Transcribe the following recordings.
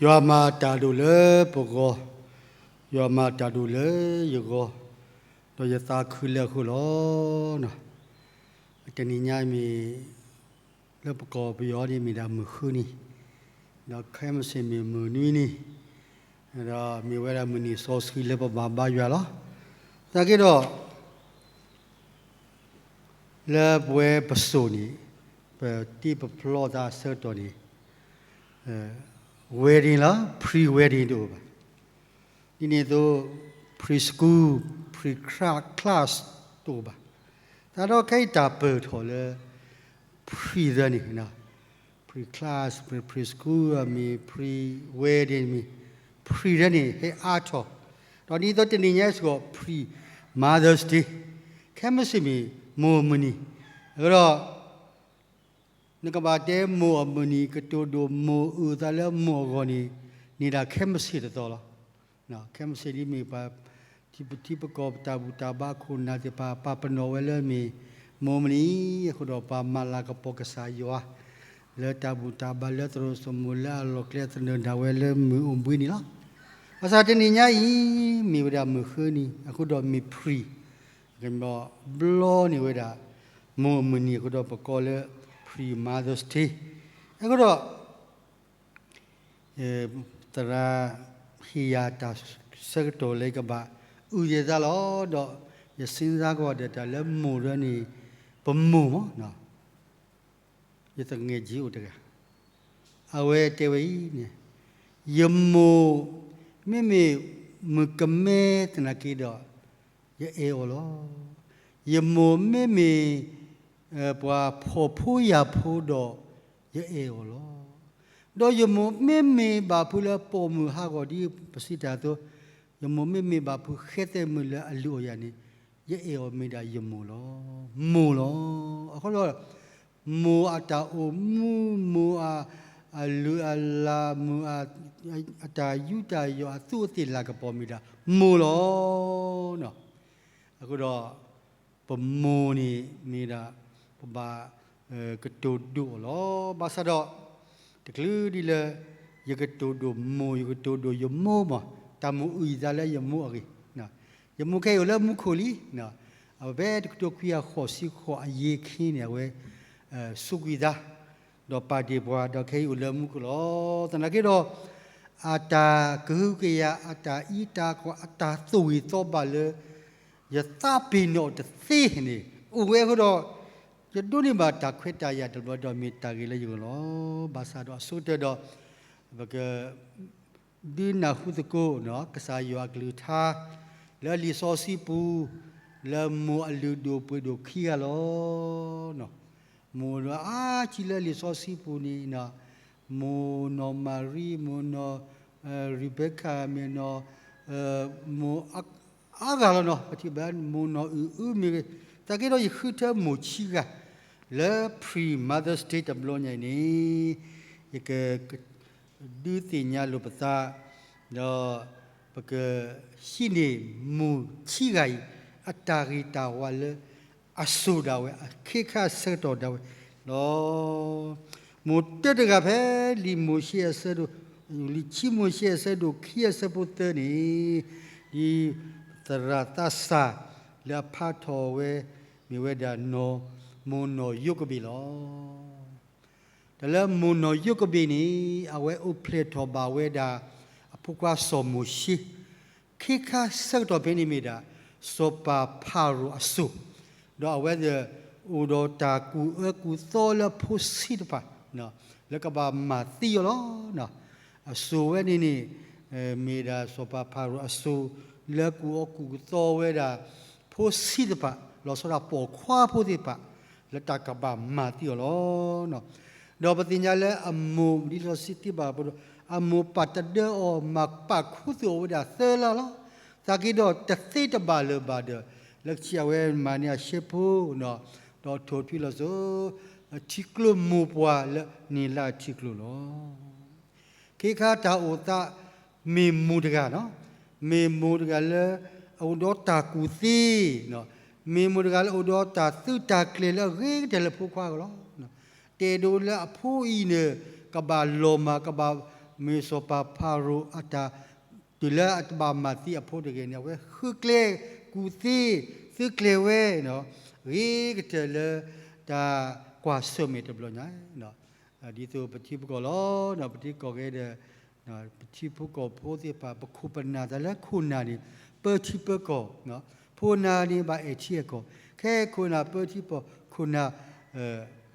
ယွၤမၤတၢ်ဒိၣ်လၢပဂီၢ်, ယွၤမၤတၢ်ဒိၣ်လၢယဂီၢ်, ဒီးယသးခုလၢအဃိလီၤ. တနံၤညါမ့ၢ် လၢပကီၢ်ပယီၤန့ၣ်မ့ၢ်ဒၣ်မုၢ်ဃုနံၤ, ဒီးခဲမုၢ်ဆ့ၣ်မ့ၢ်မုၢ်နွံနံၤ, ဒီးမ့ၢ်ဝဲဒၣ်မုၢ်နံၤစီဆှံလၢပဘၣ်ဘါယွၤလီၤ. သနာ်က့ဒီး လၢပဝဲပစိၤန့ၣ် ပတ့ပဖျီသးအဆၢကတီၢ်န့ၣ် wedding လီၤ, pre-wedding တအိၣ်ဘၣ်. ဒ်န့ၣ်အသိး preschool, pre-class တအိၣ်ဘၣ်. သတးဒီးခဲအံၤတၢ်ပၢၢ်ထီၣ်လၢ pre သၢန့ၣ်, pre-class, pre-, preschool မ့ၢ် pre-wedding မ့ၢ် pre သၢန့ၣ် ဟဲအါထီၣ်, ဒီးဒ်သိးတနံၤညါစ့ၢ်ကီး pre-Mother's Day, ခဲမုၢ်ဆ့ၣ်မ့ၢ်မိၢ်အမုၢ်နံၤ, အဃိဒီး နကဘၣ်တဲမိၢ်အမုၢ်နံၤ ကတိၤဒိၣ်မိၢ်အုၣ်အသးလၢမိၢ်အဂီၢ်န့ၣ် န့ၢ်ဒၣ်ခဲမုၢ်ဆ့ၣ်တသီလီၤ. ခဲမုၢ်ဆ့ၣ်ဒ်မ့ၢ်ပှၤ ထံပကီၢ်ပတၢ်ဘူၣ်တၢ်ဘါခိၣ်နၢ်သ့ၣ်တဖၣ် ပာ်ပနီၣ်ဝဲလၢမ့ၢ်မိၢ်အမုၢ်နံၤ, အဃိဒီးပှၤမၤလၤကပီၤကစၢ်ယွၤ လၢတၢ်ဘူၣ်တၢ်ဘါလၢသရိာ်စိမိၤလၢအလီၢ်ကျဲသနၢၣ်ဒၣ်ဝဲလၢမုၢ်အိၣ်ဘှံးနံၤလီၤ. ဘၣ်ဆၣ်တနံၤညါအံၤ မ့ၢ်ဝဲဒၣ်မုၢ်ဃုနံၤ အဃိဒီးမ့ၢ် pre ကညီဘျီန့ၢ်ဝဲဒၣ် မိၢ်အမုၢ်နံၤအဃိဒီး ပကိးလၢ pre-Mother's Day. အဃိဒီး သရၣ်ဟ့ၣ်ယၤတၢ်ဆၢကတီၢ်လၢယကဘၣ်အုၣ်ယသးလီၤ. ဒီးယစံးစါကီးဒီးတၢ်လၢမိၢ်ဒၣ်န့ၣ် ပမိၢ်မး, ယသငယ်ချင်းအိၣ်တဂၤ အဝဲတဲဝဲအံၤန့ၣ်, ယမိၢ်မ့မ့ၢ်မုၣ်ကမဲသနာ်က့ဒီး ယအဲၣ်အီၤလီၤ. ယမိၢ်မ့မ့ၢ် ပှၤဖှီၣ်ဖိယာ်ဖိဒီး ယအဲၣ်အီၤလီၤ. ဒီးယမိၢ်မ့မ့ၢ်ဘၣ်ဖုးလၢပိာ်မုၣ်ဟးဂီၤဒ်ပစံးတၢ်အသိး, ယမိၢ်မ့မ့ၢ်ဘၣ်ဖုးဃဲသဲမုၣ်လၢအလုၢ်အီၣ်ယၤန့ၣ်, ယအဲၣ်အီၤမ့ၢ်ဒၣ်ယမိၢ်လီၤ. မိၢ်လီၤ. အဃိဒီး မိၢ်အတၢ်အိၣ်မူ, မိၢ်အလုၢ်အလၢ်, မိၢ်အတၢ်ယူးတၢ်ယီၣ်အသူးအသ့ၣ်လၤကပီၤမ့ၢ်ဒၣ်မိၢ်လီၤ. အဃိဒီး ပမိၢ်န့ၣ်မ့ၢ်ဒၣ် ပဘၣ်ကတိၤဒိၣ်အီၤလီၤ. ဘၣ်ဆၣ်ဒီး တချုးဒ်လၢ ယကတိၤဒိၣ်မိၢ် ယကတိၤဒိၣ်ယမိၢ်မး, တၢ်မိၣ်အုၣ်ယသးလၢယမိၢ်အဂ့ၢ်, ယမိၢ်ခဲအံၤအိၣ်လၢမူခိၣ်လံ. အဝဲဖဲတကထိခွံကယၤဃိးဆံဃိးအယံၤခံန့ၣ် အဝဲစူးကွံာ်သး ဒီးပာ်တ့ၢ်ပှၤ ဒီးခဲအံၤအိၣ်လၢမူခိၣ်လီၤ. သနာ်က့ဒီး အတၢ်ကဟုကယာ် အတၢ်အံးတၢ်ကွၢ် အတၢ်သူၣ်ဂ့ၤသီဘၣ်လၢ ယသးပ့ၤနီၣ်တသ့န့ၣ် အိၣ်ဝဲအဃိဒီး ယဒိးန့ၢ်ဘၣ်တၢ်ခွဲးတၢ်ယာ်တဘျီဒီး မ့ၢ်တၢ်ဂ့ၤလၢယဂီၢ်လီၤ. ဘၣ်ဆၣ်ဒီးအဆိကတၢၢ်ဒီး ပက ဒုးနၢ်ဟူသကိး ကစၢ်ယွၤအကလုၢ်ကထါ လၢလံာ်စီဆှံပူၤ လၢမိၢ်အလုၢ်ဒိၣ်ပှ့ၤဒိၣ်ခံဂၤလီၤ. မိၢ်ဒီးအါထံလၢလံာ်စီဆှံပူၤန့ၣ် မိၢ်နီၢ်မၤရံ, မိၢ်နီၢ်ရံဘဲကၤ, မ့ၢ်နီၢ် မိၢ်အါဂၤလီၤနီၤ, ပထံၣ်ဘၣ်မိၢ်နီၢ်အုၣ်အုၣ်မ့ၢ်ဂ့ၤ, သနာ်က့ဒီးယဃုထၢမိၢ်ခံဂၤ လၢ pre-Mother's Day တဘျီညါအံၤန့ၣ် ယက ဒုးသ့ၣ်ညါလိာ်ပသး ဒီးပကဟံးန့ၢ်မိၢ်ခံဂၤအံၤ အတၢ်ဂ့ၤတၢ်ဝါလၢအစိၤဒၣ်ဝဲ အခ့ခါဆၢကတီၢ်ဒၣ်ဝဲလီၤ. မိၢ်တၢတဂၤဖဲလံာ်မိၤၡ့အဆၢဒိၣ်, လံာ်ခံမိၤၡ့အဆၢဒိၣ်ခံအဆၢဖိသၢန့ၣ် ဒ်သရၣ်သးစၢ်လၢအဖးထီၣ်ဝဲ မ့ၢ်ဝဲဒၣ် မိၢ်နီၢ်ယိကဘ့ၣ်လီၤ. တၢ်လၢမိၢ်နီၢ်ယိကဘ့ၣ်န့ၣ် အဝဲအိၣ်ဖျဲၣ်ထီၣ်ဘၣ်ဝဲဒၣ် အဖိခွါစီၤမိၤၡ့, ခ့ခါဆၢကတီၢ်ဖဲန့ၣ်မ့ၢ်ဒၣ် စီၤပၤဖၤရိၤအစိၤ, ဒီးအဝဲသ့ၣ် အိၣ်ဒီးတၢ်ကူၣ်အၢကူၣ်သီလၢအဖိဆံးတဖၣ် လၢကဘၣ်မၤသံအီၤလီၤ. အစိၤဝဲန့ၣ်န့ၣ် မ့ၢ်ဒၣ်စီၤပၤဖၤရိၤအစိၤ လၢကူၣ်အၢကူၣ်သီဝဲဒၣ် ဖိဆံးတဖၣ် လီၤဆီဒၣ်ပိာ်ခွါဖိသ့ၣ်တဖၣ် လၢတၢ်ကဘၣ်မၤသံအီၤလီၤ. ဒီးပသ့ၣ်ညါလၢအမိၢ် ဒ်လံာ်စီဆှံတဲဘၣ်ပှၤဒီး အမိၢ်ပာ်တဒၢအီၤ မၤပာ်ခူသူၣ်အီၤဝဲဒၣ်သၢလါလီၤ. သနာ်က့ဒီးတသ့တဘၣ်လၢၤဘၣ်ဒီး လၢခံအဝဲမၤန့ၢ်အရှဲဖိ ဒီးထိၣ်ထွံလီၤစိၤ ထံကျိမိၢ်ပှၢ်လၢန့ၢ်လၢထံကျိလီၤ. ခ့ခါတၢ်အိၣ်သး မ့ၢ်မိၢ်တဂၤနီၤ, မ့ၢ်မိၢ်တဂၤလၢ အအိၣ်ဒီးတၢ်ကူၣ်သ့, မ့ၢ်မိၢ်တဂၤလၢအိၣ်ဒီးတၢ်သုးတၢ်ကျဲၤလၢအဂ့ၤကတၢၢ်လၢဖိခွါအဂီၢ်လီၤ. တဲဒိးလၢအဖိအံၤန့ၣ် ကဘၣ်လီၤမၢ် ကဘၣ် မ့ၢ်စီၤပၤဖၤရိၤအတၢ် တုၤလၢအတဘၣ်မၤသံအဖိတဂ့ၤန့ၣ် အဝဲဃုကျဲကူၣ်သ့ သုးကျဲၤဝဲ ဂ့ၤကတၢၢ်လၢတၢ်ကွၢ်ဆၢၣ်မဲာ်တဘျီညါ ဒ်သိးပထံပကီၢ်လီၤ ပထံကီၢ်ဂ့ၤဒီး ပထံဖိကီၢ်ဖိသ့ၣ်တဖၣ် ပခိၣ်ပနၢ်တၢ်လၢခိၣ်နၢ်န့ၣ် ပၢထံပၢကီၢ်, ဖိနၢ်န့ၣ်ဘၣ်အဲၣ်ထံအဲၣ်ကီၢ်, ခဲအံၤခိၣ်နၢ်ပၢထံပၢကီၢ် ခိၣ်နၢ်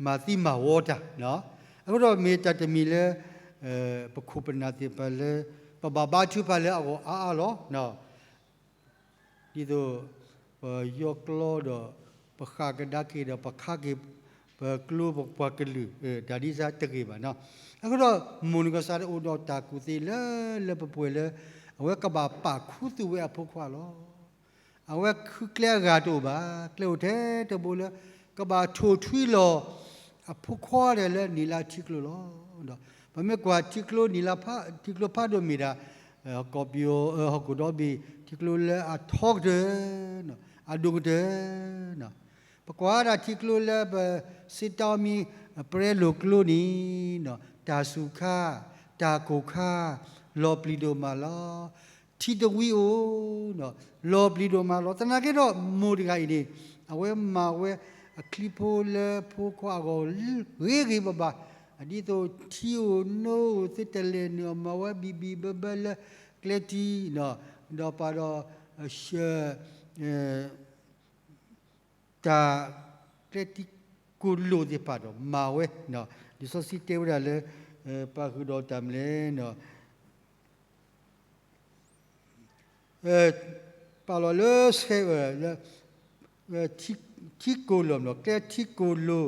မၤသံမၤဝီတၢ်, အဃိဒီးမ့ၢ်တၢ်တမံၤလၢ ပခိၣ်ပနၢ်သ့ၣ်တဖၣ်လၢ ပဘၣ်ဘါထုကဖၣ်လၢအဂီၢ်အါအါလီၤ. ဒ်သိး ပယီၢ်ကျီဒီး ပဃၣ်ကဒါက့ၤဒီး ပခါက့ၤ ပကျိပပှၤကလုာ် တၢ်ဒ်စါတဂ့ၤဘၣ်နီၤ. အဃိဒီး မိၢ်နီၢ်ကစၢ်ဒၣ်အိၣ်ဒီးတၢ်ကူၣ်သ့လၢလၢပှဲၤပှဲၤလၢ အဝဲကဘၣ်ပာ်ခူသူၣ်ဝဲအဖိခွါလီၤ. အဝဲဃုကျဲအဂၤတအိၣ်ဘၣ်, ကျဲအိၣ်ထဲတဘိလၢ ကဘၣ်ထိၣ်ထွံလီၤ အဖိခွါဒီးလၢနံၣ်လါထံကျိလီၤ. ဒီးပမ့ၢ်ကွၢ်ထံကျိနံၣ်လါဖး ထံကျိဖးဒိၣ်မ့ၢ်ဒၣ် ကီၢ်ပယီၤ ဟီၣ်ခိၣ်ဒီဘ့ၣ် ထံကျိလၢအထီကတၢၢ် အဒိၣ်ကတၢၢ် ပကွၢ်ဒၣ်ထံကျိလၢပစ့တၢ်မံ ပြဲလိာ်ကျိန့ၣ် တၢ်စူၤခါ တၢ်ကိၢ်ခါ လီၤပျံၤဒိၣ်မးလီၤ. ထံတဝံအိၣ် လီၤပျံၤဒိၣ်မးလီၤ. သနာ်က့ဒီး မိၢ်တဂၤအံၤန့ၣ် အဝဲမၤဝဲအချံဖိလၢဖိခွါအဂီၢ် ဂ့ၤဂ့ၤဘၣ်ဘၣ်, ဒ်သိးထံအိၣ်နိအိၣ် သုတလဲၤနုာ်အီၤ မၤဝဲဘံၣ်ဘံၣ်ဘၢဘၢလၢကျဲထံ ဒီးပာ်ဒီး ဆှၢ တၢ် ကျဲထံကိၢ်လိာ်သ့ၣ်တဖၣ်ဒီးမၤဝဲ, လံာ်စီဆှံတဲဝဲဒၣ်လၢ ပာ်ဃုာ်ဒီးတၢ်မနုၤလဲၣ် ပာ်လီၤလၢဆဲး ထံကိၢ်လိာ် ကျဲထံကိၢ်လိာ်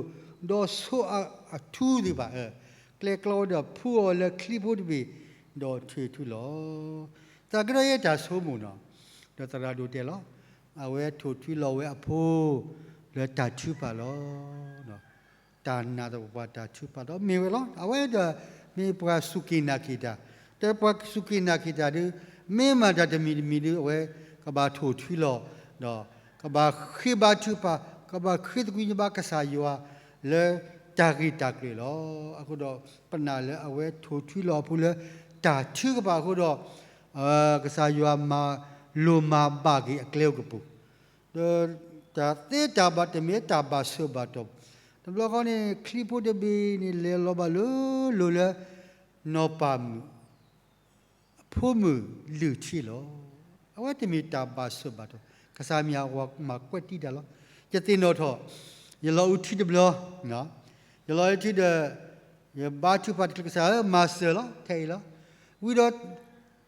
ဒီးဆိအထူသ့ၣ်တဖၣ် ကျဲကျီဒီးဖှူအီၤလၢချံဖိတဘ့ၣ် ဒီးထိၣ်ထွံလီၤ. သနာ်က့ဒီးယဲတၢ်ဆိကမိၣ်နီၤ ဒီးသရၣ်ဒိၣ်တဲလီၤ အဝဲထိၣ်ထွံလီၤဝဲအဖိ လၢတၢ်ထုကဖၣ်လီၤ. တၢ်နာ်သပှၢ်ပှၢ်တၢ်ထုကဖၣ်ဒီးမ့ၢ်ဝဲလီၤ. အဝဲဒီးမ့ၢ်ပှၤစူၢ်က့ၤနာ်က့ၤတၢ်, ဒီးပှၤစူၢ်က့ၤနာ်က့ၤတၢ်ဒီး မ့ၢ်မၤတၢ်တမံၤတမံၤဒီး အဝဲကဘၣ်ထိၣ်ထွံလီၤ ဒီးကဘၣ်ဃ့ဘါထုကဖၣ် ကဘၣ်ဃ့သကွံၢ်ဘါကစၢ်ယွၤလၢတၢ်ဂ့ၢ်တၢ်ကျိၤလီၤ. အဃိဒီး ပနာ်လၢအဝဲထိၣ်ထွံလီၤအဖိလၢတၢ်ထုကဖၣ်အဃိဒီး ကစၢ်ယွၤမၤလိၢ်မၤဘၣ်က့ၤအကျဲအိၣ်ကပူၤ ဒီးတၢ်သ့တၢ်ဘၣ်တမ့ၢ်တၢ်ဘၣ်ဆၢဘၣ်တီၢ်, တဘျီဃီန့ၣ် ချံဖိတဘ့ၣ်န့ၣ် လဲၤလီၤဘၣ်လိၤလိၤလၢ နီၢ်ပၢ်မုၣ် အဖိမုၣ်လုၢ်ထံလီၤ. အဝဲတမ့ၢ်တၢ်ဘၣ်ဆၢဘၣ်တီၢ်, ကစၢ်မံၤအဝၤမၤကွဲးတံၢ်တၢ်လီၤ. ယသ့ၣ်နီၣ်ထီၣ် ယလီၤအူထံတဘျီ, ယလီၤအူထံဒီး ယဘါထုကဖၣ်တချုးကစၢ်ဧၢ မၤစၢၤလီၤ ထဲအံၤလီၤ. ဝံၤဒီး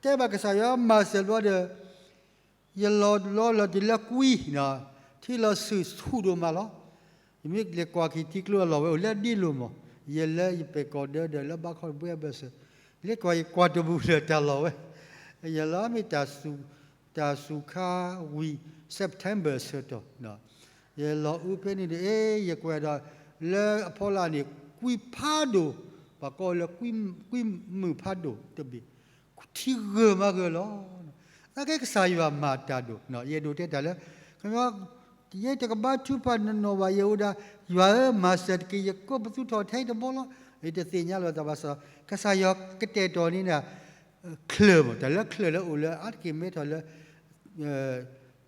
တဲဘၣ်ကစၢ်ယွၤမၤစၢၤဘျီဒီး ယလီၤလီၤလီၤတုၤလၢကွံ, ထံလီၤဆူၣ်ဆူၣ်ဒိၣ်မးလီၤ. ယမ့ၢ်လဲၤကွၢ်က့ၤထံကျိအလီၢ်ဝဲအိၣ်လၢဒ့လိာ်မး, ယဲလၢယပဲာ်ကီၢ်ဒၢဒီးလၢဘါခီဘှဲအဘၢၣ်စၢၤ, လဲၤကွၢ်ယကွၢ်တဘူၣ်လၢတၢ်လီၢ်ဝဲ, ယလီၤမ့ၢ် တၢ်စူၤခါဝံၤ September ဆၢကတီၢ် ယလီၤအူဖဲန့ၣ်ဒီး အဲ ယကွၢ်ဒီး လၢအဖီလာ်န့ၣ် ကွံဖးဒိၣ်, ပှၤကိးလၢ ကွံမုၢ်ဖးဒိၣ်တဘ့ၣ်, ထံဂၢၢ်မးဂၢၢ်လီၤ. သနာ်က့ကစၢ်ယွၤမၤတၢ်ဒိၣ်, ယအဲၣ်ဒိးတဲတၢ်လၢ ခီ ယဲတကဘါထုကဖၣ်နီၢ်နီၢ်ဘၣ် ယအိၣ်ဒၣ် ယွၤဧၢ မၤစၢၤတက့ၢ် ယကိးပသူထီၣ်ထဲအံၤတဘျီလီၤ. ယတသ့ၣ်ညါလီၤတၢ်ဘၣ်ဆၣ် ကစၢ်ယွၤကတဲာ်ကတီၤန့ၢ်ဒၣ် ချၢၣ်မး တၢ်လၢချၢၣ်လၢအိၣ်လၢအါတက့ၢ်မဲထီၣ်လၢ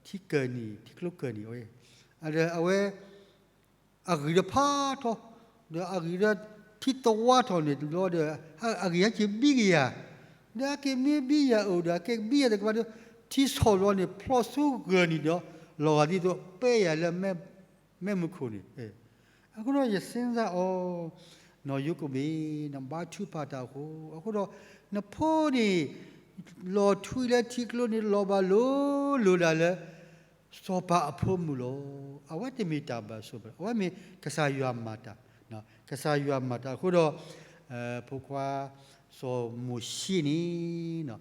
ထံကၢၢ်နံၣ် ထံကျိကၢၢ်နံၣ် အဝဲ အဂံၢ်ဒီးဖးထီ, ဒီးအဂံၢ်ဒီးထံသဝါထီၣ်န့ၣ်တဘျီဒီး အဂံၢ်ဟဲက့ၤဘံကယၤ, ဒီးအက့ၤမ့ၢ်ဘံယၤအိၣ်ဒီး အက့ၤဘံယၤတကပၤဒီး ထံဆီၣ်ဘျီန့ၣ် ဖျီၣ်ဆူဂၢၢ်နံၣ်ဒီး လီၤဂာ်ဒ်သိးပဲယၤလၢ မဲးမုၢ်ခိၣ်န့ၣ်, အဃိဒီးယစ့စ့အီၤ နီၢ်ယိၤကိၣ်ဘ့ၣ် နဘါထုကဖၣ်တၢ်အဃိ, အဃိဒီး နဖိန့ၣ် လီၤထွံလၢထံကျိန့ၣ် လီၤဘၣ်လိၤလိၤဒၣ်လၢ စီၤပၤအဖိမုၣ်လီၤ. အဝဲတမ့ၢ်တၢ်ဘၣ်ဆိၣ်ဘၣ်, အဝဲမ့ၢ်ကစၢ်ယွၤမၤတၢ်, ကစၢ်ယွၤမၤတၢ်အဃိဒီး ဖိခွါ စီၤမိၤၡ့န့ၣ်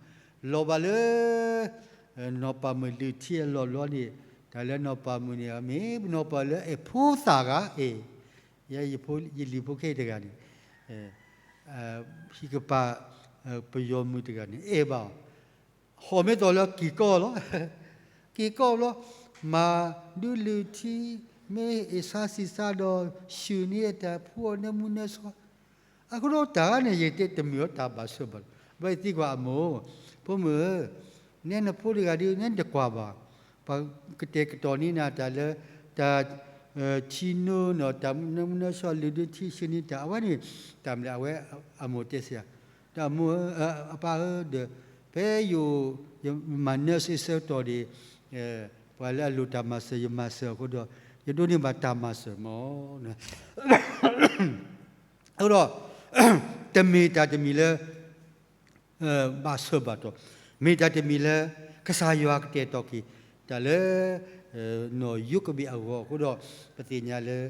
လီၤဘၣ်လၢ နီၢ်ပၢ်မုၣ်လုၢ်ထံအလီၢ်လီၤန့ၣ်, တၢ်လၢနီၢ်ပၢ်မုၣ်န့ၣ် မ့ၢ်နီၢ်ပၢ်လၢအဲၣ်ဖိသၣ်ဂၤ, အဲၣ် ယဲ ယလံၤဖိခဲအံၤတဂၤန့ၣ် ဟံၣ်ကပၤ ပယီၤမုၣ်တဂၤန့ၣ် အဲၣ်ဘၣ်အီၤ, ဟီၣ်မ့ၢ်သီၣ်လၢက့ၤကီၢ်လီၤ. က့ၤကီၢ်ဘျီ မၤဒုးလုၢ်ထံ မ့ၢ်အ့ၣ်ဆါဆံးဆါဒီး ဆူၣ်န့ၢ်တၢ်ဖှူအီၤနၢမူနၢဆှီ, အဃိဒီးတၢ်န့ၣ် ယတဲတမ့ၢ်အီၤတၢ်ဘၣ်ဆိၣ်ဘၣ်လီၤ. ဘၣ်သံကွၢ်အမိၢ်, ဖိမုၣ်ဧၢ, နဲနဖိတဂၤဒုး နဲနတကွၢ်ဘၣ်, ပှၤကတဲာ်ကတီၤန့ၢ်နၤတၢ်လၢ တၢ် ထံနိနီၤ တၢ်မနုၤမနုၤဆှီလုၢ်ဒိၣ်ထံဆှံန့ၣ်တၢ် အဝဲန့ၣ် တၢ်မနုၤ အဝဲအမိၢ်တဲစ့ၢ်ဧါ, ဒီးအမိၢ်ဧၢ, အပၢ်ဧၢ, ဒီး ဖဲယိၤ ယမၤနၢၤစ့ဆၢကတီၢ်ဒီး ပှၤလၢအလိၣ်တၢ်မၤစၢၤ ယမၤစၢၤအဃိဒီး ယဒိးန့ၢ်ဘၣ်တၢ်မၤစၢၤမး အဃိဒီး တမ့ၢ်တၢ်တမံၤလၢ ဘၣ်ဆၢဘၣ်တီၢ်, မ့ၢ်တၢ်တမံၤလၢ ကစၢ်ယွၤကတဲာ်ကတီၤက့ၤ တၢ်လၢ နီၢ်ယိၤကဘ့းအဂီၢ်အဃိဒီး ပသ့ၣ်ညါလၢ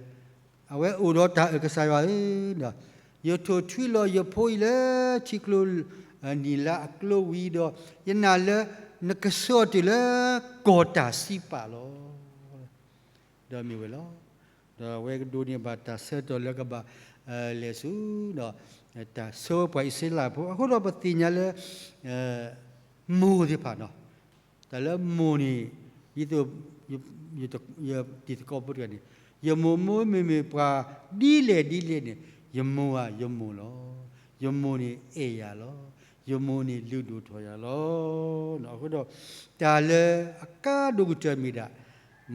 အဝဲအိၣ်ဒီးတၢ်အၢၣ် ကစၢ်ယွၤဧၢ, ယထိၣ်ထွံလီၤယဖိအံၤလၢထံကျိ နံၣ်လါအကျိဝံၤဒီး ယနာ်လၢ နကဆှၢအီၤတုၤလၢ ကီၢ်တၢ်စံးပာ်လီၤ. ဒီးမ့ၢ်ဝဲလီၤ. ဒီးအဝဲကဒိးန့ၢ်ဘၣ်တၢ်ဆၢကတီၢ်လၢကဘၣ် လဲၤဆူ ဒီး တၢ်ဆှၢဝဲပှၤအံၣ်စရ့လးဖိ အဃိဒီးပသ့ၣ်ညါလၢ မိၢ်သ့ၣ်တဖၣ်နီၤ, တၢ်လၢမိၢ်န့ၣ် ဒ်သိး ယတံၤသကိးဖိတဂၤန့ၣ် ယမိၢ်မိၢ်မ့မ့ၢ်ပှၤဒ်လဲၣ်ဒ်လဲၣ်န့ၣ် ယမိၢ်ဧါ ယမိၢ်လီၤ. ယမိၢ်န့ၣ်အဲၣ်ယၤလီၤ. ယမိၢ်န့ၣ်လုၢ်ဒိၣ်ထီၣ်ယၤလီၤ. အဃိဒီး တၢ်လၢအကါဒိၣ်ကတၢၢ်မ့ၢ်ဒၣ်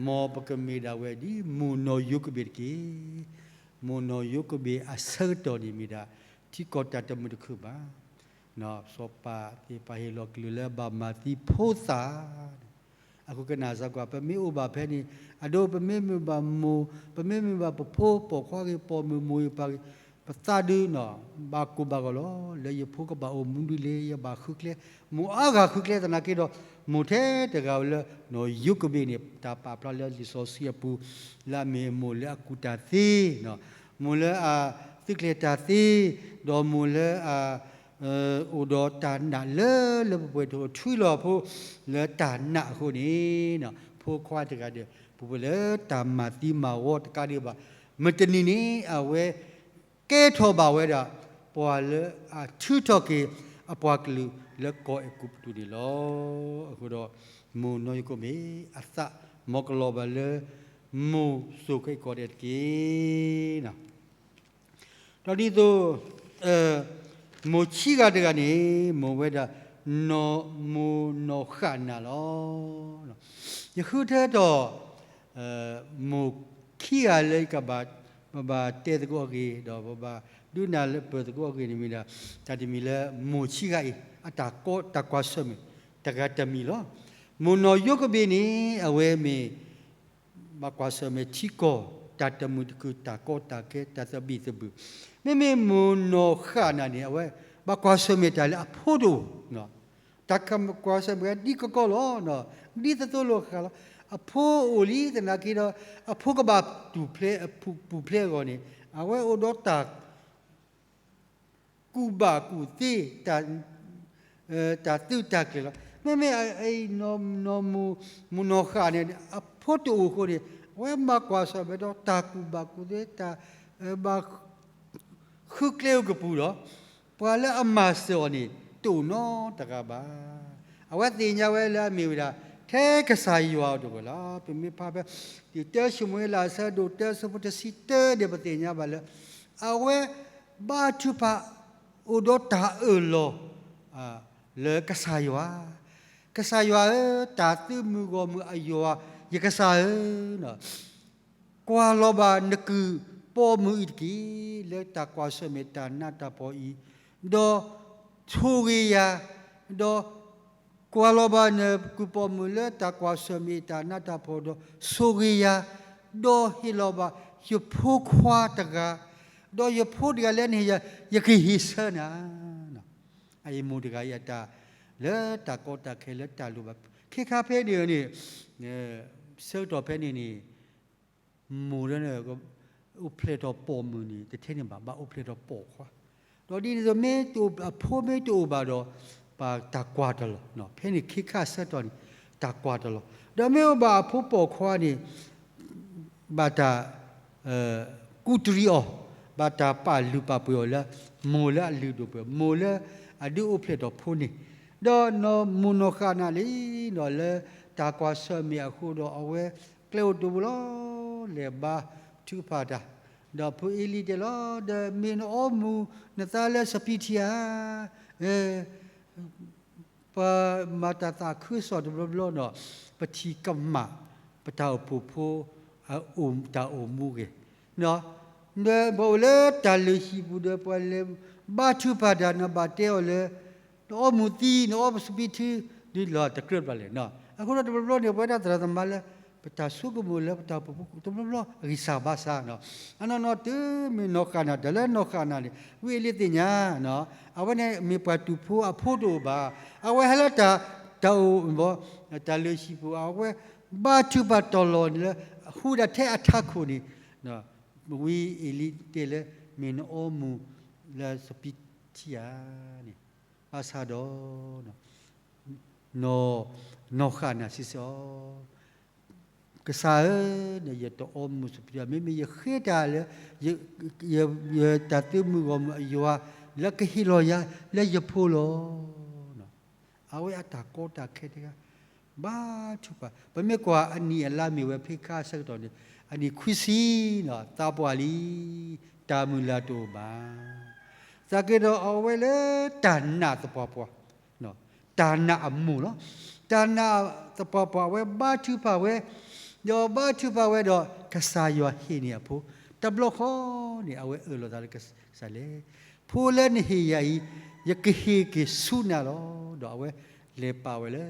မ်ပကမ့ၢ်ဒၣ်ဝဲဒ်မိၢ်နီၢ်ယိၤကဘ့းတက့ၢ်. မိၢ်နီၢ်ယိၤကဘ့းအဆၢကတီၢ်န့ၣ်မ့ၢ်ဒၣ် ထံကီၢ်တၢ်တမုာ်တခုၣ်ဘၣ်. စီၤပၤသ့ၣ်တဖၣ်ဟ့ၣ်လီၤကလုၢ်လၢဘၣ်မၤသံဖိသၣ် အဃိကနၣ်စၢ်ကွၢ် ပမ့ၢ်အိၣ်ဘၣ်ဖဲန့ၣ် အဒိ ပမ့မ့ၢ်ဘၣ်မိၢ် ပမ့မ့ၢ်ဘၣ်ပဖိပိာ်ခွါဂ့ၤ ပိာ်မုၣ်မိၢ်ဂ့ၤပၢ်ဂ့ၤ ပသးဒုးနီၤ ဘၣ်ကိၢ်ဘၣ်ဂီၤလီၤ. လၢယဖိကဘၣ်အိၣ်မူဒ်လဲၣ် ယဘၣ်ဃုကျဲ မိၢ်အါဂၤဃုကျဲသနာ်က့ဒီး မိၢ်ထဲတဂၤဝဲလၢ နီၢ်ယိၤကဘ့းန့ၣ် တၢ်ပာ်ဖျါလၢလံာ်စီဆှံအပူၤ လၢအမ့ၢ်မိၢ်လၢအကူၣ်တၢ်သ့ မိၢ်လၢအသုးကျဲၤတၢ်သ့ ဒီးမိၢ်လၢအ အိၣ်ဒီးတၢ်နာ်လၢလၢပှဲၤပှဲၤ ထိၣ်ထွံလီၤဖိ လၢတၢ်နာ်အဃိန့ၣ် ဖိခွါတဂၤဒီး ပှဲၤပှဲၤလၢတၢ်မၤသံမၤဝီတကးဒံးဘၣ် မုၢ်တနံၤန့ၣ် အဝဲကဲထီၣ်ဘၣ်ဝဲဒၣ် ပှၤလၢအထုးထီၣ်က့ၤအပှၤကလုာ်လၢကီၢ်အဲၤကူပတူးန့ၣ်လီၤ. အဃိဒီး မိၢ်နီၢ်ယိၤကဘ့းအသး မ်ကလီၤဘၣ်လၢ မိၢ်စိၤခဲအံၤကိးဂၤဒဲးတက့ၢ်. ဒီးဒ်သိး မိၢ်ခံဂၤတဂၤန့ၣ် မိၢ်ဝဲဒၣ် မိၢ်နီၢ်ဃၣ်နၤလီၤ. ယဃုထၢထီၣ် မိၢ်ခံဂၤလၢယကဘၣ် ပဘၣ်တဲသကိးအဂ့ၢ် ဒီးပဘၣ်ဒုးနၢ်လၢပၢၢ်သကိးအဂ့ၢ်န့ၣ်မ့ၢ်ဒၣ် တၢ်တမံၤလၢမိၢ်ခံဂၤအံၤ အတၢ်ကီတၢ်ကွၢ်ဆၢၣ်မဲာ် တဂၤတမံၤလီၤ. မိၢ်နီၢ်ယိၤကဘ့းန့ၣ် အဝဲမ့ၢ် ဘၣ်ကွၢ်ဆၢၣ်မဲာ်ထံကီၢ် တၢ်တမုာ်တခုၣ် တၢ်ကီတၢ်ခဲ တၢ်သဘံၣ်သဘုၣ်, မ့မ့ၢ်မိၢ်နီၢ်ဃၣ်နၤန့ၣ် အဝဲဘၣ်ကွၢ်ဆၢၣ်မဲာ်တၢ်လၢအဖိတအိၣ်, တၢ်ကကွၢ်ဆၢၣ်မဲာ်ဒ်ကီကီလီၤ, ဒ်သိးသိးလိာ်ဃာ်လီၤ. အဖိအိၣ်လံသနာ်က့ဒီး အဖိကဘၣ်တူၢ်ဖျဲး ပူၤဖျဲးအဂီၢ်န့ၣ် အဝဲအိၣ်ဒီးတၢ် ကူၣ်ဘၣ်ကူၣ်သ့ တၢ်သုးတၢ်ကျဲၤလီၤ. မ့မ့ၢ် မိၢ်နီၢ်ဃၣ်န့ၣ် အဖိတအိၣ်အဃိန့ၣ် အဝဲမၤကွၢ်ဆၢၣ်မဲာ်ဒီးတၢ်ကူၣ်ဘၣ်ကူၣ်သ့ တၢ်ဘၣ် ဃုကျဲအိၣ်ကပူၤဒီး ပှၤလၢအမၤစၢၤအီၤန့ၣ် တအိၣ်နီတဂၤဘၣ်. အဝဲသ့ၣ်ညါဝဲလၢအမ့ၢ်ဝဲဒၣ် ထဲကစၢ်ယွၤအဒိၣ်ဝဲလီၤ. ပမ့ၢ်ဖးဖဲ တၢၡမူၤအ့လး အဆၢဒိၣ်တၢ အဆၢဖိတဆံတၢန့ၣ် ပသ့ၣ်ညါဘၣ်လၢ အဝဲဘါထုကဖၣ် အိၣ်ဒီးတၢ်အၢၣ်လီၤ လၢကစၢ်ယွၤ, ကစၢ်ယွၤဧၢ, တၢ်သုးမုၢ်ဂီၢ်မုၢ်အယွၤ ယကစၢ်ဧၢ, ကွၢ်လီၤဘၣ်နကုၢ်ပိာ်မုၣ်အံၤတက့ၢ်, လၢတၢ်ကွၢ်ဆၢၣ်မဲာ်တၢ်နးတၢ်ဖှီၣ်အံၤ, ဒီးဆိၣ်ဂ့ၤယၤ, ဒီးကွၢ်လီၤဘၣ်နကုၢ်ပိာ်မုၣ်လၢတၢ်ကွၢ်ဆၢၣ်မဲာ်တၢ်နးတၢ်ဖှီၣ်ဒီးဆိၣ်ဂ့ၤယၤ, ဒီးဟ့ၣ်လီၤဘၣ်ယဖိခွါတဂၤ, ဒီးယဖိတဂၤလၢနဟ့ၣ်ယၤ ယကဟ့ၣ်ဆၢနၤ အအံၤမိၢ်တဂၤအံၤအတၢ် လၢတၢ်ကီတၢ်ခဲလၢတၢ်လိၣ်ဘၣ် ခဲခါဖဲန့ၣ်န့ၣ် ဆၢကတီၢ်ဖဲန့ၣ်န့ၣ် မိၢ်လၢ အိၣ်ဖျဲၣ်ထီၣ်ပိာ်မုၣ်န့ၣ် တထဲန့ၣ်ဘၣ် ဘၣ်အိၣ်ဖျဲၣ်ထီၣ်ပိာ်ခွါ, ဒီးဒ်န့ၣ်အသိး မ့ၢ်တအိၣ်အဖိမ့ၢ်တအိၣ်ဘၣ်ဒီး ဘၣ်တၢ်ကွၢ်တလီၢ်, ဖဲန့ၣ်ခဲခါဆၢကတီၢ်န့ၣ် တၢ်ကွၢ်တလီၢ်, ဒီးမ့ၢ်အိၣ်ဘၣ်အဖိပိာ်ခွါန့ၣ် ဘၣ်တၢ် ကူးတရံးအီၤ, ဘၣ်တၢ်ပာ်လုၢ်ပာ်ပှ့ၤအီၤလၢ မိၢ်လၢအလုၢ်ဒိၣ်ပှ့ၤ မိၢ်လၢအဒုးအိၣ်ဖျဲၣ်ထီၣ်ဖိန့ၣ်, ဒီးမိၢ်နီၢ်ဃၣ်နၤလံဒီး လၢတၢ်ကွၢ်ဆၢၣ်မဲာ်အဃိဒီး အဝဲကျဲအိၣ်တဘိလီၤ, လဲၤဘါထုကဖၣ်တၢ်, ဒီးဖုအ့လံတဲလီၤ, ဒီးမ့ၢ်နအီမူၤနသးလၢစပံးထံဧါ, အ ပမၤတၢ်သးခုကစီၣ်တဘျီဘျီဒီး ပထံၣ်ကမၣ် ပတၢ်အိၣ်ဖှိၣ်ဖိ တၢ်အိၣ်မူဂ့ၤ, ဒီးပအိၣ်လၢတၢ်လုၢ်ဟံၣ်ပူၤဒီး ပှၤလဲၤဘါထုကဖၣ်တၢ် နဘၣ်တဲအီၤလၢ နအီမူၤသံ နအီပစပံးထု ဒ်လီၤတကြၢးဘၣ်လဲၣ်. အဃိဒီးတဘျီဘျီန့ၣ် ပဝဲဒၣ်သရၣ်သမါလၢ ပတၢ်ဆိကမိၣ်လၢပတၢ်အိၣ်ဖှိၣ်ဖိတဘျီဘျီအဂံၢ်စၢ်ဘါစၢ်, အနီၢ်နီၢ်တုၤမ့ၢ်နီၢ်ဃၣ်နၤ တၢ်လၢနီၢ်ဃၣ်နၤန့ၣ် ဝံအ့လံသ့ၣ်ညါ အဝဲန့ၣ်မ့ၢ်ပှၤတူၢ်ဖိအဖိတအိၣ်ဘၣ်. အဝဲဟဲလၢတၢ် တၢ်အိၣ် တၢ်လုၢ်ဟံၣ်ပူၤ အဝဲဘါထုကဖၣ်တီၢ်လီၤန့ၣ်လၢ ဟူဒၣ်ထဲအထးခိၣ်န့ၣ် ဝံအ့လံတဲလၢ မ့ၢ်နအီမူၤလၢစပံးထံဧါန့ၣ်, ဘၣ်ဆၣ်ဒီး နီၢ်ဃၣ်နၤစံးဆၢအီၤ, ကစၢ်ဧၢ, ယတအီမူၤစပံးထံဘၣ်, မ့မ့ၢ်ယဃ့တၢ်လၢ ယတၢ်သုးမုၢ်ဂီၢ်မုၢ်အယွၤ လၢကဟ့ၣ်လီၤယၤလၢယဖိလီၤ. အဝဲအတၢ်ကီတၢ်ခဲတဂၤ ဘါထုကဖၣ်, ပမ့ၢ်ကွၢ်အနံၣ်အလါမ့ၢ်ဝဲဖဲခါဆၢကတီၢ်န့ၣ် အနံၣ်ခွံဆံ သးပှၢ်လံ, တၢ်မုၢ်လၢ်တအိၣ်ဘၣ်. သနာ်က့ဒီးအဝဲလၢတၢ်နာ်သပှၢ်ပှၢ် တၢ်နာ်အမိၢ်လီၤ. တၢ်နာ်သပှၢ်ပှၢ် အဝဲဘါထုကဖၣ်ဝဲ, ဒီးဘါထုကဖၣ်ဝဲဒီး ကစၢ်ယွၤဟ့ၣ်န့ၢ်အဖိ, တဘျီဃီန့ၣ် အဝဲအၢၣ်လီၤသးလၢကစၢ်လဲၣ်, ဖိလၢနဟ့ၣ်ယၤအံၤ ယကဟ့ၣ်က့ၤဆူနၤလီၤ. ဒီးအဝဲလဲၤပာ်ဝဲလၢ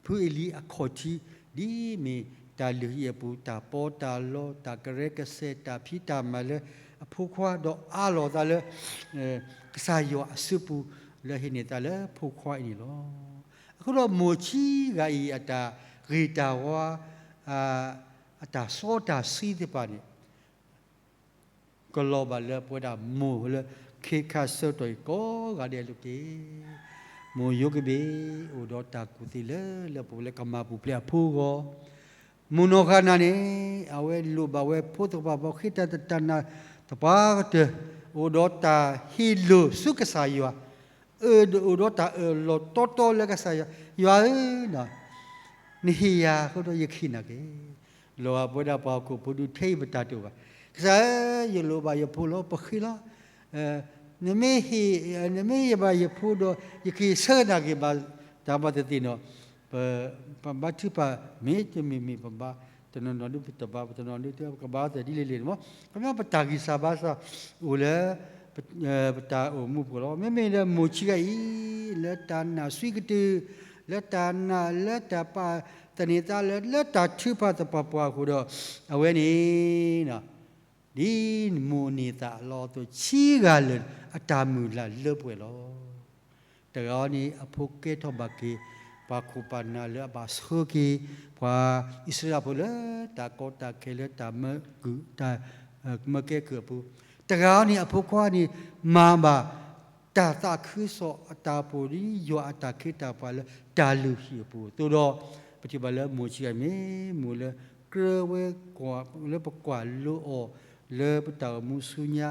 ဖုအ့လံအခီၣ်ထံး, ဒ်မ့ၢ်တၢ်လုၢ်ဟံၣ်အပူၤ တၢ်ပီးတၢ်လီ တၢ်ကရၢကစဲၤ တၢ်ဖံးတၢ်မၤလၢ အဖိခွါဒီးအးလီၤသးလၢ ကစၢ်ယွၤအစုပူၤ လၢဟ့ၣ်န့ၢ်သးလၢဖိခွါအံၤန့ၣ်လီၤ. အဃိဒီးမိၢ်ဆံဂၤအံၤ အတၢ်ဂ့ၤတၢ်ဝါ အတၢ်စီတၢ်ဆှံသ့ၣ်တဖၣ်န့ၣ် ကလီၤဘၣ်လၢပဝဲဒၣ်မိၢ်လၢခ့ခါဆၢကတီၢ်အံၤကိးဂၤဒဲးအလိၤတက့ၢ်. မိၢ်ယိၤကဘ့ၣ် အိၣ်ဒီးတၢ်ကူၣ်သ့လၢ လၢပဝဲလၢကမၤပူၤဖျဲးအဖိအဂီၢ်, မိၢ်နီၢ်ဃၣ်နၤန့ၣ် အဝဲလိၣ်ဘၣ်ဝဲဖိသပှၢ်ပှၢ် ဃ့တၢ်တၢ်နာ်သပှၢ်ကတၢၢ်, အိၣ်ဒီးတၢ်ဟ့ၣ်လိာ်ဆူကစၢ်ယွၤ, အိၣ်ဒီးတၢ်အၢၣ်လီၤတီတီလၢကစၢ်ယွၤ, ယွၤဧၢ နဟ့ၣ်ယၤအဃိဒီးယကဟ့ၣ်နၤက့ၤ, လီၤဂာ်ပဝဲဒၣ်ပှၤဟီၣ်ခိၣ်ဖိဒုးထဲအံၤပတၢ်တိာ်ဘၣ်. ကစၢ်ဧၢ, ယလိၣ်ဘၣ်ယဖိလီၤ ပဃ့လီၤ. နမ့ၢ်ဟ့ၣ်, နမ့ၢ်ဟ့ၣ်ဘၣ်ယဖိဒီး ယကဟ့ၣ်ဆၢနၤက့ၤဘၣ်တၢ်ဘၣ်သ့ၣ်သ့ၣ်နီၤ, ပဘါထုကဖၣ် မ့တမ့ၢ်မ့ၢ်ပဘါ, တနီၤနီၤဒုးပတဘါ, ပတနီၤဒုးပကဘါသ့ၣ်ဒ်လဲၣ်လဲၣ်န့ၣ်မး, ခီပညီပတၢ်ဂံၢ်စၢ်ဘါစၢ်အိၣ်လၢ ပတၢ်အိၣ်မူပူၤလီၤ. မ့မ့ၢ်လၢမိၢ်ဆံဂၤအံၤ လၢတၢ်နာ်ဆှံကတၢၢ်, လၢတၢ်နာ်လၢတၢ်ပာ်သန့ၤသးလၢ လၢတၢ်ထုကဖၣ်သပှၢ်ပှၢ်အဃိဒီး အဝဲန့ၣ် ဒ်မိၢ်န့ၢ်သးအလီၢ်အသိး ဆံဂၤလၢာ်အတၢ်မုၢ်လၢ်လၢပှဲၤလီၤ. တဂၤန့ၣ် အဖိကဲထီၣ်ဘၣ်က့ၤ ပှၤခိၣ်ပှၤနၢ်လၢအဘၣ်ဆှၢက့ၤ ပှၤအံၣ်စရ့လးဖိလၢတၢ်ကီတၢ်ခဲလၢတၢ်မၢကုၢ်, တၢ်မၢကဲကုၢ်အပူၤ, တဂၤန့ၣ် အဖိခွါန့ၣ် မၤဘၣ် တၢ်သးခုကစီၣ်အတၢ်အိၣ်ဖှိၣ်ဒ်ယွၤအတၢ်ခ့တၢ်ပှၤလၢတၢ်လုၢ်ဟံၣ်အပူၤအသိးဒီး ပထံၣ်ဘၣ်လၢမိၢ်ဆံဂၤမ့ၢ် မိၢ်လၢကြၢးဝဲကွၢ်လၢပကွၢ်လိအီၤ လၢပတၢ်အိၣ်မူဆူညါ,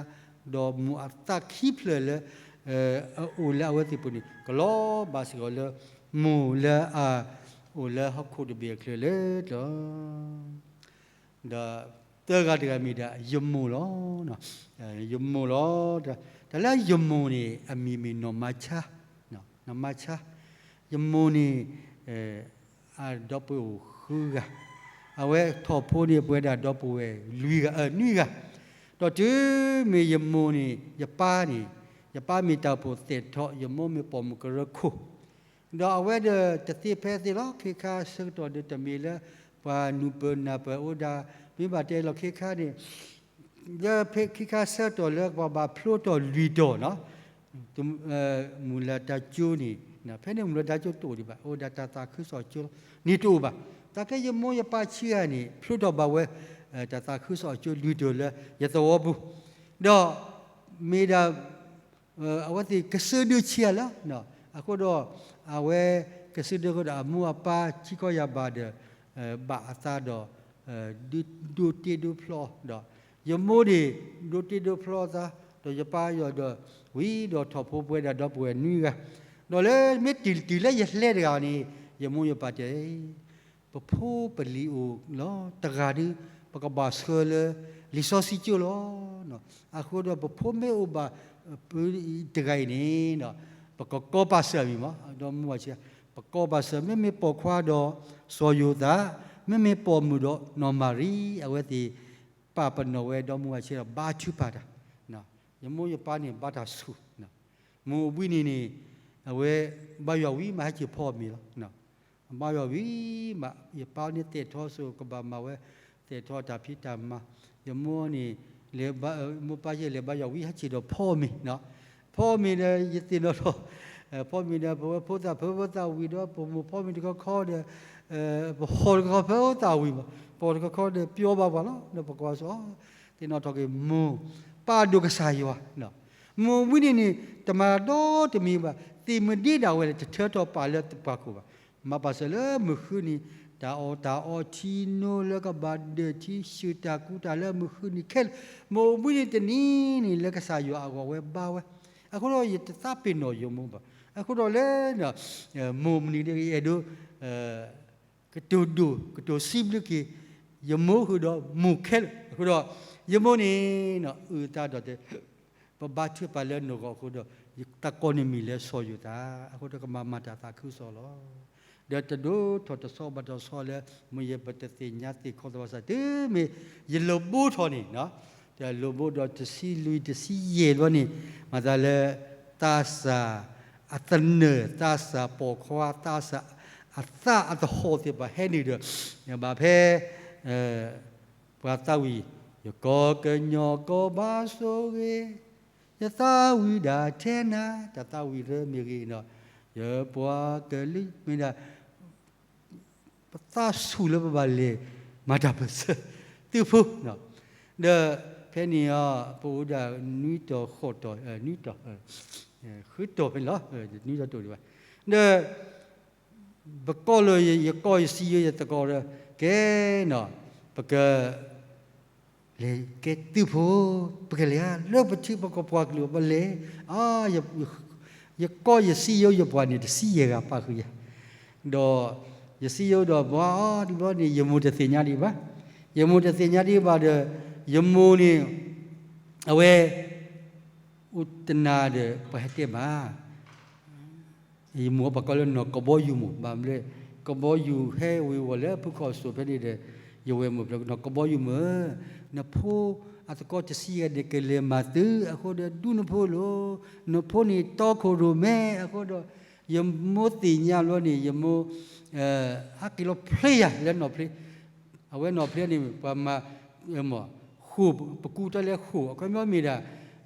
ဒီးမိၢ်အသးခံဖျၢၣ်လၢ အအိၣ်လၢအဝဲသ့ၣ်ပူၤန့ၣ် ကလီၤဘၣ်စ့ၢ်ကီးလၢ မိၢ်လၢအအိၣ်လၢဟီၣ်ခိၣ်တဘ့ၣ်အချၢလၢကျီ ဒီးသၢဂၤတဂၤမ့ၢ်ဒၣ်ယမိၢ်လီၤ. ယမိၢ်လီၤ. တၢ်လၢယမိၢ်န့ၣ် အမံၤမ့ၢ်နီၢ်မါဆါ, နီၢ်မါဆါ, ယမိၢ်န့ၣ် အဒီပုၢ်ဝဲၢ်အိၣ်ဃုဂၤ, အဝဲထီၣ်ဖိန့ၢ်ပဝဲဒၣ်ဒီပုၢ်ဝဲၢ်လွံၢ်ဂၤ, နွံဂၤ, ဒီးတုၤမ့ၢ်ယမိၢ်န့ၣ် ယပၢ်န့ၣ်, ယပၢ်မ့ၢ်တၢ်အိၣ်ဖှိၣ်သဲးထီၣ်, ယမိၢ်မ့ၢ်ပိာ်မုၣ်ကရၢခိၣ် ဒီးအဝဲဒီးတသ့ဖဲသ့လီၤ. ခ့ခါဆၢကတီၢ်ဒီးတမ့ၢ်လၢ ပှၤနုာ်ပၢၢ်နၢ်ပၢၢ်အိၣ်ဒၣ်, မ့ၢ်ဘၣ်တဲလီၤခ့ခါန့ၣ်, လၢဖဲခ့ခါဆၢကတီၢ်လၢပှၤဘၣ်ဖျိထီၣ်လွံၢ်တီၤနီၤ, မုၢ်လၢ်တၢ်ကၠိန့ၣ်, ဖဲန့ၣ်မုၢ်လၢ်တၢ်ကၠိတအိၣ်ဒံးဘၣ်, အိၣ်ဒၣ်တၢ်သးခုကစီၣ်ကၠိလီၤ, န့ၣ်တအိၣ်ဘၣ်. သနာ်က့ယမိၢ်ယပၢ်ဆံဂၤန့ၣ် ဖျိထီၣ်ဘၣ်ဝဲ တၢ်သးခုကစီၣ်ကၠိလွံၢ်တီၤလၢယသဝီပူၤ, ဒီးမ့ၢ်ဒၣ် အဝဲသ့ၣ်ကစၢၢ်ဒုးဆံးအါလီၤ. အဃိဒီး အဝဲကစၢၢ်ဒုးဃိဒီး အမိၢ်အပၢ်ထံကီၢ်ယၤဘၣ်ဒီး ဘၣ်အသးဒီး ဒိးတ့ဒိးဖျီဒီး ယမိၢ်န့ၣ် ဒိးတ့ဒိးဖျီအသး ဒီးယပၢ်ယီၤဒီး ဝံၤဒီးထီၣ်ဖိပဝဲဒၣ်ဒီပုၢ်ဝဲၢ်နွံဂၤ, ဒီးလၢမ့ၢ်တုၤလၢယလဲၤတဂၤန့ၣ် ယမိၢ်ယပၢ်တဲ ပဖိပလံၤအိၣ်လီၤတဂၤဒီး ပကဘၣ်ဆှၢလၢလံာ်စီဆှံကၠိလီၤ. အဃိဒီးပဖိမ့ၢ်အိၣ်ဘၣ် တဂၤအံၤန့ၣ် ပကကိးပာ်စၢၤအမံၤမး ဒီမါဝၤဆံး, ပကိးဘၣ်စၢၤ မ့မ့ၢ်ပိာ်ခွါဒီးစီၤယိၤသး, မ့မ့ၢ်ပိာ်မုၣ်ဒီးနီၢ်မၤရံ, အဝဲသ့ၣ်ပာ်ပနီၣ်ဝဲဒီမါဝၤဆံးဒီး ဘါထုကဖၣ်တၢ်, ယမိၢ်ယပၢ်န့ၣ်ဘါတၢ်ဆူၣ်, မုၢ်ဝံၤန့ၣ်န့ၣ် အဝဲဘါယွၤဝံၤမး ဟဲက့ၤဖီမ့ၤလီၤ. အဘါယွၤဝံၤမး ယပၢ်န့ၣ်သဲးထီၣ်စိကဘၣ်မၤဝဲ, သဲးထီၣ်တၢ်ဖံးတၢ်မၤ, ယမိၢ်န့ၣ် လဲၤဘါ, မိၢ်ပၢ်ယဲလဲၤဘါယွၤဝံၤ ဟဲက့ၤဒီးဖီမ့ၤ, ဖီမ့ၤဒီး ယသ့ၣ်နီၣ်ထီၣ်, ဖီမ့ၤဒီး ပဝဲဖိသၣ်ဖၢသးဝံၤဒီး ပမိၢ်ဖီမ့ၤတခီခီဒီး ပဟီၣ်တခီခီဖၢသးဝံၤမး, ပဟီၣ်တခီခီဒီး ပျီဘၣ်ပှၤလီၤ. ဒီးပကွၢ်စိ သ့ၣ်နီၣ်ထီၣ်က့ၤမိၢ် ပာ်ဒိၣ်ကစၢ်ယွၤ, မုၢ်ဝံၤန့ၣ်န့ၣ် တမၤဒီတမံၤဘၣ်, သ့ၣ်မုၢ်ဒ့ဒၣ်ဝဲလၢ တထၢထီၣ်ပာ်လၢပှၤခိၣ်ဘၣ်. မၤပာ်စၢၤလၢမုၢ်ဃုနံၤ တၢ်အီၣ်တၢ်အီ ထံနိလၢကဘၣ်ဒၢးထံ ဆှုၣ်တၢ်ကူတၢ်လၢမုၢ်ဃုနံၤခဲလၢာ်, မုၢ်ဝံၤန့ၣ်တနံၤန့ၣ် လၢကစၢ်ယွၤအဂီၢ်ဝဲဘါဝဲ. အဃိဒီးယတသးပ့ၤနီၣ်ယမိၢ်ဘၣ်. အဃိဒီးလၢ မိၢ်မုၢ်နံၤဒ်အံၤ အဲၣ်ဒိး ကတိၤဒိၣ် ကတိၤစံးဘျုးက့ၤ ယမိၢ်ဃုာ်ဒီးမိၢ်ခဲလၢာ်. အဃိဒီး ယမိၢ်န့ၣ် အုၣ်သးဒီးတဲ ပဘါထုကဖၣ်လၢနဂီၢ်အဃိဒီး တၢ်ကိးနမံၤလၢစီၤယိၤသး, အဃိဒီးကမၤမၤတၢ်သးခုကစီၣ်လီၤ. ဒီးတဒိၣ်ထီၣ်တဆီဘၣ်တဆီလၢ မ့ၢ်ယပတသ့ၣ်ညါသ့ၣ်ခီသးဘၣ်ဆၣ် တုၤမ့ၢ်ယလိာ်ဘိထီၣ်န့ၣ်, တလိာ်ဘိဒီးတဆံလွံၢ်တဆံယဲၢ်ဘျီန့ၣ် မၤသးလၢ သးစၢ်အသနၢၣ် သးစၢ်ပိာ်ခွါ သးစၢ်အသးအသဟီၣ်သ့ၣ်တဖၣ်ဟဲနုာ်ဒီး ဘၣ်ဖဲ ပှၤသးဝံၣ် ယကိးကညီကိးဘါစိဂ့ၤ, ယသးဝံၣ်ဒၣ်ထဲနၤ, တၢ်သးဝံၣ်ရၢမ့ၢ်ဂ့ၤဒီး ယပှၤကလုာ်မ့ၢ်ဒၣ် ပသးဆူၣ်လၢပဘၣ်လဲၤမၤတၢ်ပၢၢ်ဆၢသုးဖိ, ဒီးဖဲန့ၣ်အီၤ ပအိၣ်ဒၣ်နွံတီၢ်ဃိးတီၢ် နွံတီၢ် ဃုတီၢ်ဖဲန့ၣ်လီၤ, နွံတီၢ်တအိၣ်ဒံးဘၣ်, ဒီး ပကိးလၢ ယကိးယစံယိၤယသကိးဒီး ကဲနီၤ ပက လဲၤကဲသုးဖိ, ပကလဲၤဧါ လၢပထံပကီၢ်ပှၤကလုာ်ပလဲၤ, ယကိးယစံယိၤယပှၤန့ၣ် တဆံယဲၢ်ဂၤပာ်ဃုာ်ယၤ, ဒီးယစံယိၤဒီး ဘၣ်အီၤဒ်ဘျီန့ၣ် ယမိၢ်တသ့ၣ်ညါဒံးဘၣ်, ယမိၢ်တသ့ၣ်ညါဒံးဘၣ်ဒီး ယမိၢ်န့ၣ် အဝဲ အိၣ်တနၤဒီး ပှၤဟဲတဲဘၣ် ယမိၢ်အပှၤကိးလၢနီၢ်ကဘီယူၤမုၣ် ဘၣ်မနုၤလဲၣ် ကဘီယူၤဟဲဝ့ၤဝီၤလၢဖုခီၣ်စိၤဖဲန့ၣ်ဒီး ယဝဲၢ်မိၢ်ဖျၢၣ် နီၢ်ကဘီယူၤမုၣ်ဧၢ, နဖိအသကိးတဆံဂၤန့ၣ် ကလဲၤမၤသုးအဃိဒီး ဒူနဖိလီၤ, နဖိန့ၣ်တီခိၣ်ရိၣ်မဲအဃိဒီး ယမိၢ်သ့ၣ်ညါလီၤန့ၣ် ယမိၢ် ဟးက့ၤလီၤဖျ့ယၤလၢနီၢ်ဖျ့ အဝဲနီၢ်ဖျ့န့ၣ် ပှၤမၤ ဃိၣ် ပကူတၢ်လၢဃိၣ် အခီပညီမ့ၢ်ဒၣ်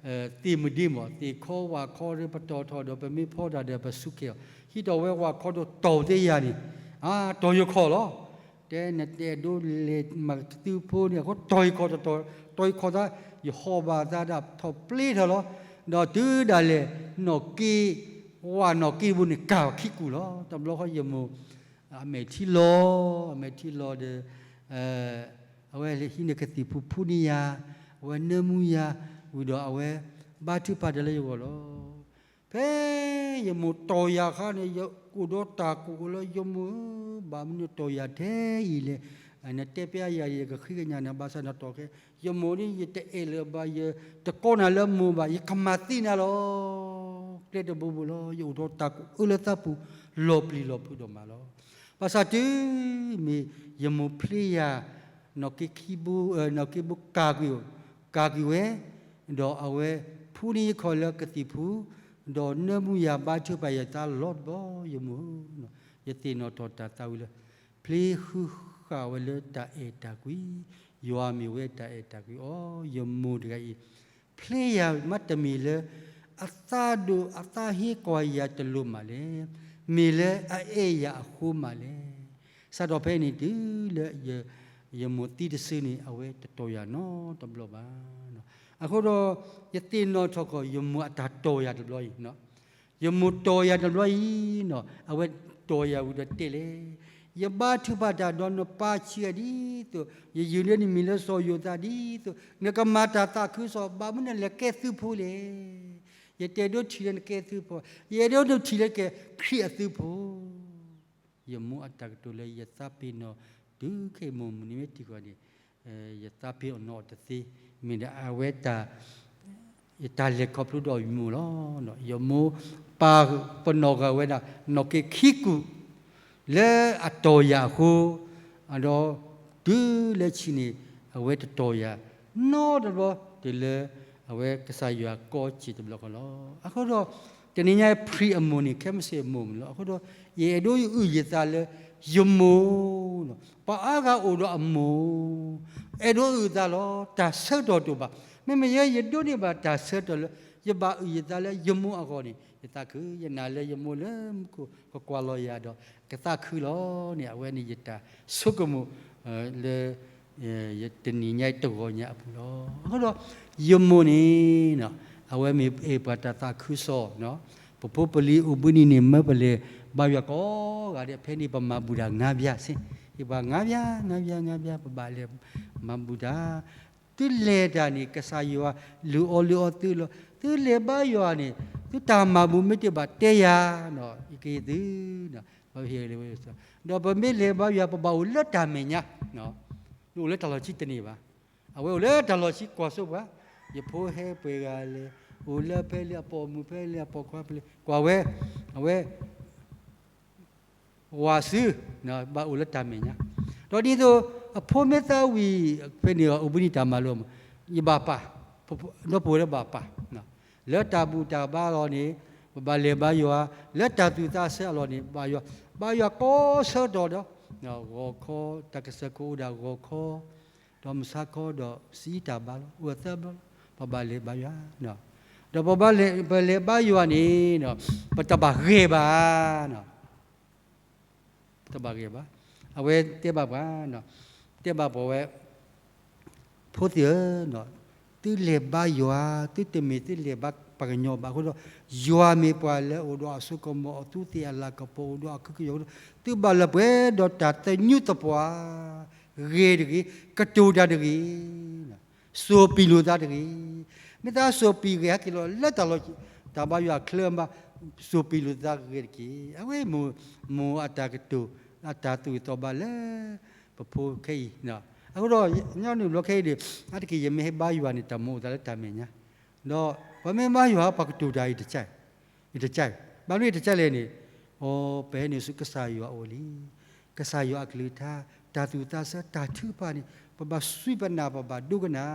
သ့ၣ်မုၢ်ဒ့မး သ့ၣ်ခီဝၣ်ခီဒီး ပတီၢ်ထီၣ်ဒီး ပမ့ၢ်ဖီတၢ်ဒီး ပစူးကဲအီၤ ဟံးထီၣ်ဝဲဝၣ်ခီဒီးတီၢ်သ့ယၤန့ၣ် အတီၢ်ယခီၣ်လီၤ. တဲနတဲဒိးလဲၤမၤသုးဖိန့ၣ် အဃိတီၢ်ယခီၣ်တတီၢ် တီၢ်ယခီၣ်သး ယဟီၣ်ဘၣ်သးဒၣ်ထီၣ်ပျ့ထီၣ်လီၤ. ဒီးတုၤဒၣ်လဲာ် နီၢ်က့ ဝၣ်နီၢ်က့တဘိန့ၣ် ကၢ်ခံကူၣ်လီၤ. တဘျီဃီယမိၢ် အမဲာ်ထံလီၤ အမဲာ်ထံလီၤဒီး အဝဲဟံးန့ၢ်ကသံၣ်ဖူဖူန့ၢ်ယၤ အဝဲနၢမူယၤ ဝံၤဒီးအဝဲ ဘါထုကဖၣ်တၢ်လၢယဂီၢ်လီၤ. ဖဲယမိၢ်တီၢ်ယၤအခါန့ၣ် ယအိၣ်ဒီးတၢ်ကအိၣ်လၢယမိၢ်ဧၢ ဘၣ်မနုၤနတီၢ်ယၤထဲအံၤလဲၣ်. နတဲပျဲယၤ ယကဃ့ကညးနၤ ဘၣ်ဆၣ်နတီၢ်ခဲ ယမိၢ်န့ၣ် ယတအဲၣ်လၢၤဘၣ် ယတကိးနၤလၢမိၢ်ဘၣ် ယကမၤသံနၤလီၤ. ကျဲတဘိဘိလီၤ ယအိၣ်ဒီးတၢ်ကအၢလၢသးပူၤ လီၤပျံၤလီၤဖုးဒိၣ်မးလီၤ. ဘၣ်ဆၣ်တုၤမ့ၢ် ယမိၢ်ဖျ့ယၤ နီၢ်က့ခံဘိ နီၢ်က့ဘိ ကၢ်ကွံာ်ဝဲ ဒီးအဝဲဖူန့ၢ်ယခီၣ်လၢကသံၣ်ဖူ ဒီးနၢမူယၤ ဘါထုကဖၣ်ယသးလီၤတဘျီ ယမိၢ်ဧၢ, ယသ့ၣ်နီၣ်ထီၣ်တၢ်သးဝံၣ်လၢ ဖျ့ဃုဃာ်ဝဲလၢတၢ်အဲၣ်တၢ်ကွံ, ယွၤမ့ၢ်ဝဲတၢ်အဲၣ်တၢ်ကွံအီၤ ယမိၢ်တဂၤအံၤ ဖျ့ယၤမ့တမ့ၢ်လၢ အသးဒိၣ်အသးဟ့ကွၢ်ယၤတလိၤမးလဲၣ်, မ့ၢ်လၢအအဲၣ်ယၤအဃိမးလဲၣ်. စးထီၣ်ဖဲန့ၣ်တုၤလၢ ယမိၢ်သံတစုန့ၣ် အဝဲတတီၢ်ယၤနီတဘျီဘၣ်. အဃိဒီး ယသ့ၣ်နီၣ်ထီၣ်ကီး ယမိၢ်အတၢ်တီၢ်ယၤတဘျီအံၤ ယမိၢ်တီၢ်ယၤတဘျီအံၤနီၤ အဝဲတီၢ်ယၤဝံၤဒီးတဲလဲၣ်, ယဘါထုကဖၣ်တၢ်ဒီးနပၢ်ဆံးအံၤဒ်သိး ယယုၢ်လၢနမံၤလၢစီၤယိၤသးဒ်သိး နကမၤတၢ်သးခုကစီၣ် ဘၣ်မနုၤနလဲၤကဲသုးဖိလဲၣ်. ယတအဲၣ်ဒိးထံၣ်လၢနကဲသုးဖိ, ယအဲၣ်ဒိးထံၣ်လၢကဲခရံာ်အသုးဖိ ယမိၢ်အတၢ်ကတိၤလၢယသးပ့ၤနီၣ်တုၤခဲအံၤမုၢ်မုၢ်နံၤမ့ၢ်တံၢ်ဃီန့ၣ် ယသးပ့ၤအီၤနီတသ့, မ့ၢ်ဒၣ်အဝဲတၢ် ယတၢ်လဲၤခီဖျိဒီးယမိၢ်လီၤ. ယမိၢ်ပာ်ပနီၣ်ဃာ်ဝဲဒၣ် နီၣ်က့ခံကူာ် လၢအတီၢ်ယၤအဃိ, ဒီးတုၤလၢခံန့ၣ် အဝဲတတီၢ်ယၤ နီတဘျီတုၤလၢ အဝဲကစၢ်ယွၤကိးစ့ၢ်တဘျီဃီလီၤ. အဃိဒီး တနံၤညါ pre အမိၢ်န့ၣ် ခဲမုၢ်ဆ့ၣ်အမိၢ်မ့ၢ်လီၤ. အဃိဒီး ယအဲၣ်ဒိးယအုၣ်ယသးလၢ ယမိၢ် ပှၤအါဂၤအိၣ်ဒီးအမိၢ် အဲၣ်ဒိးအုၣ်အသးလီၤ. တၢ်ဆၢကတီၢ်တအိၣ်ဘၣ်. မ့မ့ၢ်ယဲ ယဒိးန့ၢ်ဘၣ်တၢ်ဆၢကတီၢ်လၢ ယဘၣ်အုၣ်ယသးလၢယမိၢ်အဂီၢ်န့ၣ် ယသးခု, ယနာ်လၢယမိၢ်လၢမူခိၣ်ကကွၢ်လီၤယၤဒီး ကသးခုလီၤန့ၣ် အဝဲန့ၣ်ယတၢ်ဆိကမိၣ် လၢ တနံၤညါအံၤတဂီၤညါအပူၤလီၤ. အဃိဒီး ယမိၢ်န့ၣ် အဝဲမ့ၢ်အဲၣ်ပှၤတၢ်သးခုစီ ပဖိပလံၤအိၣ်ဘှံးနံၤန့ၣ် မၢပလဲၤဘါယွၤကိးဂၤဒဲး ဖဲန့ၣ်ပမၤဘူၣ်တၢ်ငါးပြားစ့ၢ်, ဟ့ၣ်ပှၤငါးပြား ငါးပြား ငါးပြား ပဘၣ်လဲၤမၤဘူၣ်တၢ်, သုလဲၤတၢ်န့ၣ် ကစၢ်ယွၤလုၢ်အီၣ်လုၢ်အီသုလီၤ. သုလဲၤဘါယွၤန့ၣ် သုတၢ်မၤဘူၣ်မ့ၢ်တဘၣ်တဲယၤ ယကဟ့ၣ်သု ဒီးပမ့ၢ်လဲၤဘါယွၤ ပဘၣ်အိၣ်လၢတၢ်မဲာ်ညါ, နအိၣ်လၢတၢ်လီၢ်ခံတန့ၢ်ဘၣ်. အဝဲအိၣ်လၢတၢ်လီၢ်ခံကွၢ်စိပှၤ, ယဖိဟဲပှဲၤဂၤလဲၣ်, အိၣ်လၢဖဲလဲၣ် အပိာ်မုၣ်ဖဲလဲၣ် အပိာ်ခွါဖဲလဲၣ် ကွၢ်ဝဲ, အဝဲ ဝၤစု ဘၣ်အိၣ်လၢတၢ်မဲာ်ညါ, ဒီးဒ်သိး အဖိမ့ၢ်သးဝံၣ် ဖဲန့ၣ်အိၣ်ဘှံးနံၤတၢ်မၤလိမး, ယဘၣ်ပာ်, ဒီပုၢ်ဝဲၢ်လၢဘၣ်ပာ်, လၢတၢ်ဘူၣ်တၢ်ဘါအလီၢ်န့ၣ် ပဘၣ်လဲၤဘါယွၤ, လၢတၢ်သူၣ်သးဆၢအလီၢ်န့ၣ် ဘါယွၤ, ဘါယွၤကိးဆၢကတီၢ်ဒီး ဂီၤခီ တၢ်ကစၢၢ်ခိၣ်အိၣ်ဒၣ်ဂီၤခီ ဒီးမုၢ်ဆါခီဒီး စံးတၢ်ဘါလီၤ, အိၣ်အသၢဘျီလီၤ, ပဘၣ်လဲၤဘါယွၤ, ဒီးပဘၣ်လဲၤ, ပလဲၤဘါယွၤန့ၣ် ပတဘၣ်ဂဲၤဘၣ်, တဘၣ်ဂဲၤဘၣ်, အဝဲတဲဘၣ်ပှၤ, တဲဘၣ်ပှၤဝဲ, ဖိသ့ၣ်ဧၢ, သုလဲၤဘါယွၤ, သုတမ့ၢ်သုလဲၤဘါပှၤကညီဘၣ်အဃိဒီး, ယွၤမ့ၢ်ပှၤလၢအိၣ်ဒီးအစိကမီၤ အသူးသ့ၣ်အလၤကပီၤ အိၣ်ဒီးအကဟုကယာ်အဃိဒီး, သုဘၣ်လၢပှဲၤဒီးတၢ်သညူးသပှၢ်, ဂ့ၤတဂ့ၤ, ကတိၤတၢ်တဂ့ၤ, စိာ်ပံာ်လိာ်သးတဂ့ၤ, မ့ၢ်သးစိာ်ပံာ်ဂ့ၤ ဟဲက့ၤလီၤလၢတၢ်လီၢ်, တၢ်ဘါယွၤအချၢမး, စိာ်ပံာ်လိာ်သးဂ့ၤတက့ၢ်. အဝဲမိၢ်, မိၢ်အတၢ်ကတိၤ, အတၢ်သူၣ်ဂ့ၤသးဘၣ်လၢ ပဖိခဲအံၤ, အဃိဒီး ညီနုၢ်ဘျီခဲအံၤန့ၣ်, အါတက့ၢ်ယမ့ၢ်ဟဲဘါယွၤန့ၣ် တၢ်မၤအိၣ်သးလၢတၢ်မဲာ်ညါ, ဒီးပမ့ၢ်ဘါယွၤ ပှၤကတိၤတၢ်အံၤတက, အံၤတက, ဘၣ်မနုၤအံၤတကလဲၣ်န့ၣ်, အိ ပဟဲနုာ်ဆူကစၢ်ယွၤအအိၣ်လံ, ကစၢ်ယွၤအကလုၢ်ကထါ, တၢ်သူၣ်သးဆၢ တၢ်ထုကဖၣ်န့ၣ် ပဘၣ်စူၢ်ပနာ် ပဘၣ်ဒိကနၣ